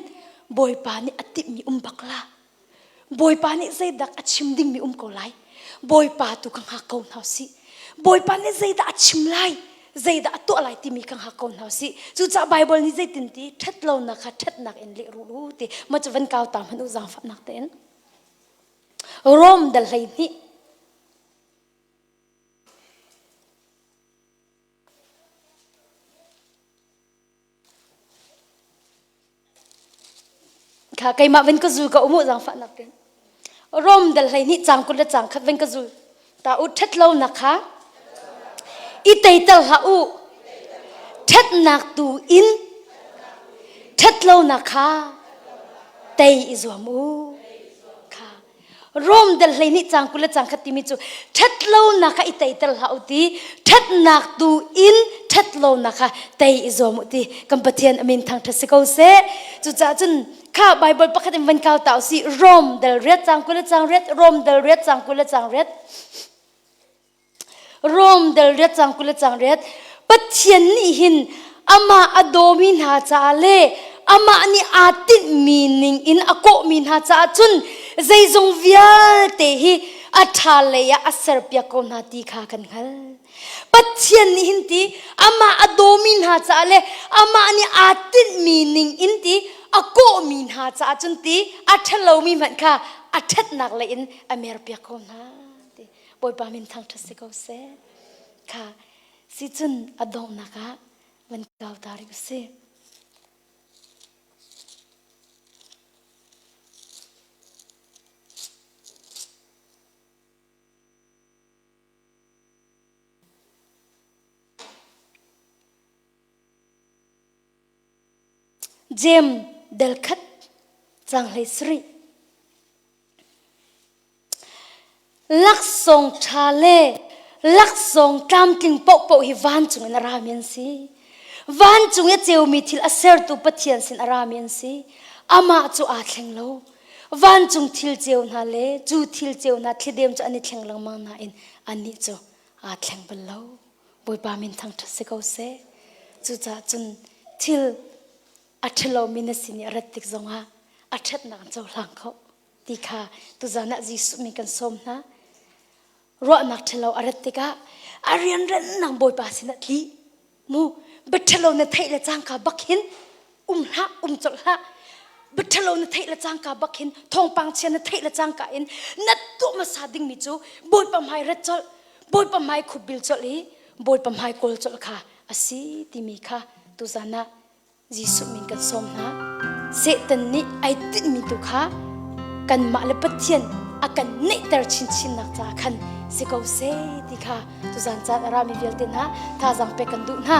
Bawipa nih a timhmi um bak la. Bawipa nih zeidah a chim dingmi um ko lai. Bawipa tu ka hngak ko hna usih. Bawipa nih zeidah a chim lai, zeidah a tuah lai timi ka hngak ko hna usih. Cucaah Baibal nih zeitin ti ṭhatlonak kha ṭhatnak in lehrul u ti. Mah cu van kau ta hmanh u zaangfahnak tein. Rom dal 12 Kha keimah van ka zul ka umu zaangfahnak ten. Rom dal 12 cang 20 le cang khat van ka zul. Ta u ṭhat lo nak kha i teital hlah u. Ṭhatnak tu in ṭhat lo nak kha tei i zuam u. Kha Rom dal 12 cang 20 le cang khat timi cu ṭhatlonak kha i teiter hlah u ti ṭhatnak tu in ṭhatlonak kha tei i zuam u ti kan Pathian amin thangṭhat si ko seh cucaah cun kha Bible pakhat in van kau ta usih Rom dal riat cang 20 le cang riat Rom dal riat cang 20 le cang riat Rom dal riat cang 20 le cang riat Pathian nih hin amah a dawmi hna caah le amah nih aa tinhmi ning in a kawhmi hna caah cun zeizong vialte hi a ṭha lei ah a serpiak ko hna ti kha kan hngalh. Pathian nih hin ti amah a dawmi hna caah le amah nih aa tinhmi ning in ti a kawhmi hna caah cun ti a ṭhalomi hmanh kha a ṭhatnak lei in a merpiak ko hna. Ti Bawipa min thangṭhat si ko seh. Kha si cun a donghnak ah van kau ta rih usih. Jem del khat cang hlei sarih. Laksawng ṭha le laksawng tlamtling paohpaoh hi vancung in a rami an si. Vancung i a ceumi thil a sertu Pathian sin a rami an si. Amah cu aa thleng lo. Vancung thil ceu hna le cu thil ceu hna thlidem cu an i thleng lengmang nain annih cu aa thleng bal lo. Bawipa min thangṭhat si ko seh. Cucaah cun thil a ṭhalomi na sin i a rat tik zongah. A ṭhatnak an cohlang kho ti kha tuzan ah Jesuh min kan sawm hna. Ruahnak ṭhalo a rat tikah a rianrannak Bawipa sinah tli. Mu biaṭhalo na theih le cangka bak hin um hlah, um colh hlah. Biaṭhalo na theih le cangka bak hin thawngpang chia na theih le cangka in na tuah hmasa dingmi cu Bawipa hmai rat colh, Bawipa hmai khupbil colh i Bawipa hmai kawl colh kha a si timi kha tuzan ah Jesuh min kan sawm hna. Satan nih ai tinhmi tu kha kanmah le Pathian a kan neihter chinchinnak caah khan si ko seh ti kha tuzan caan a rami vialte hna thazaang pek kan duh hna.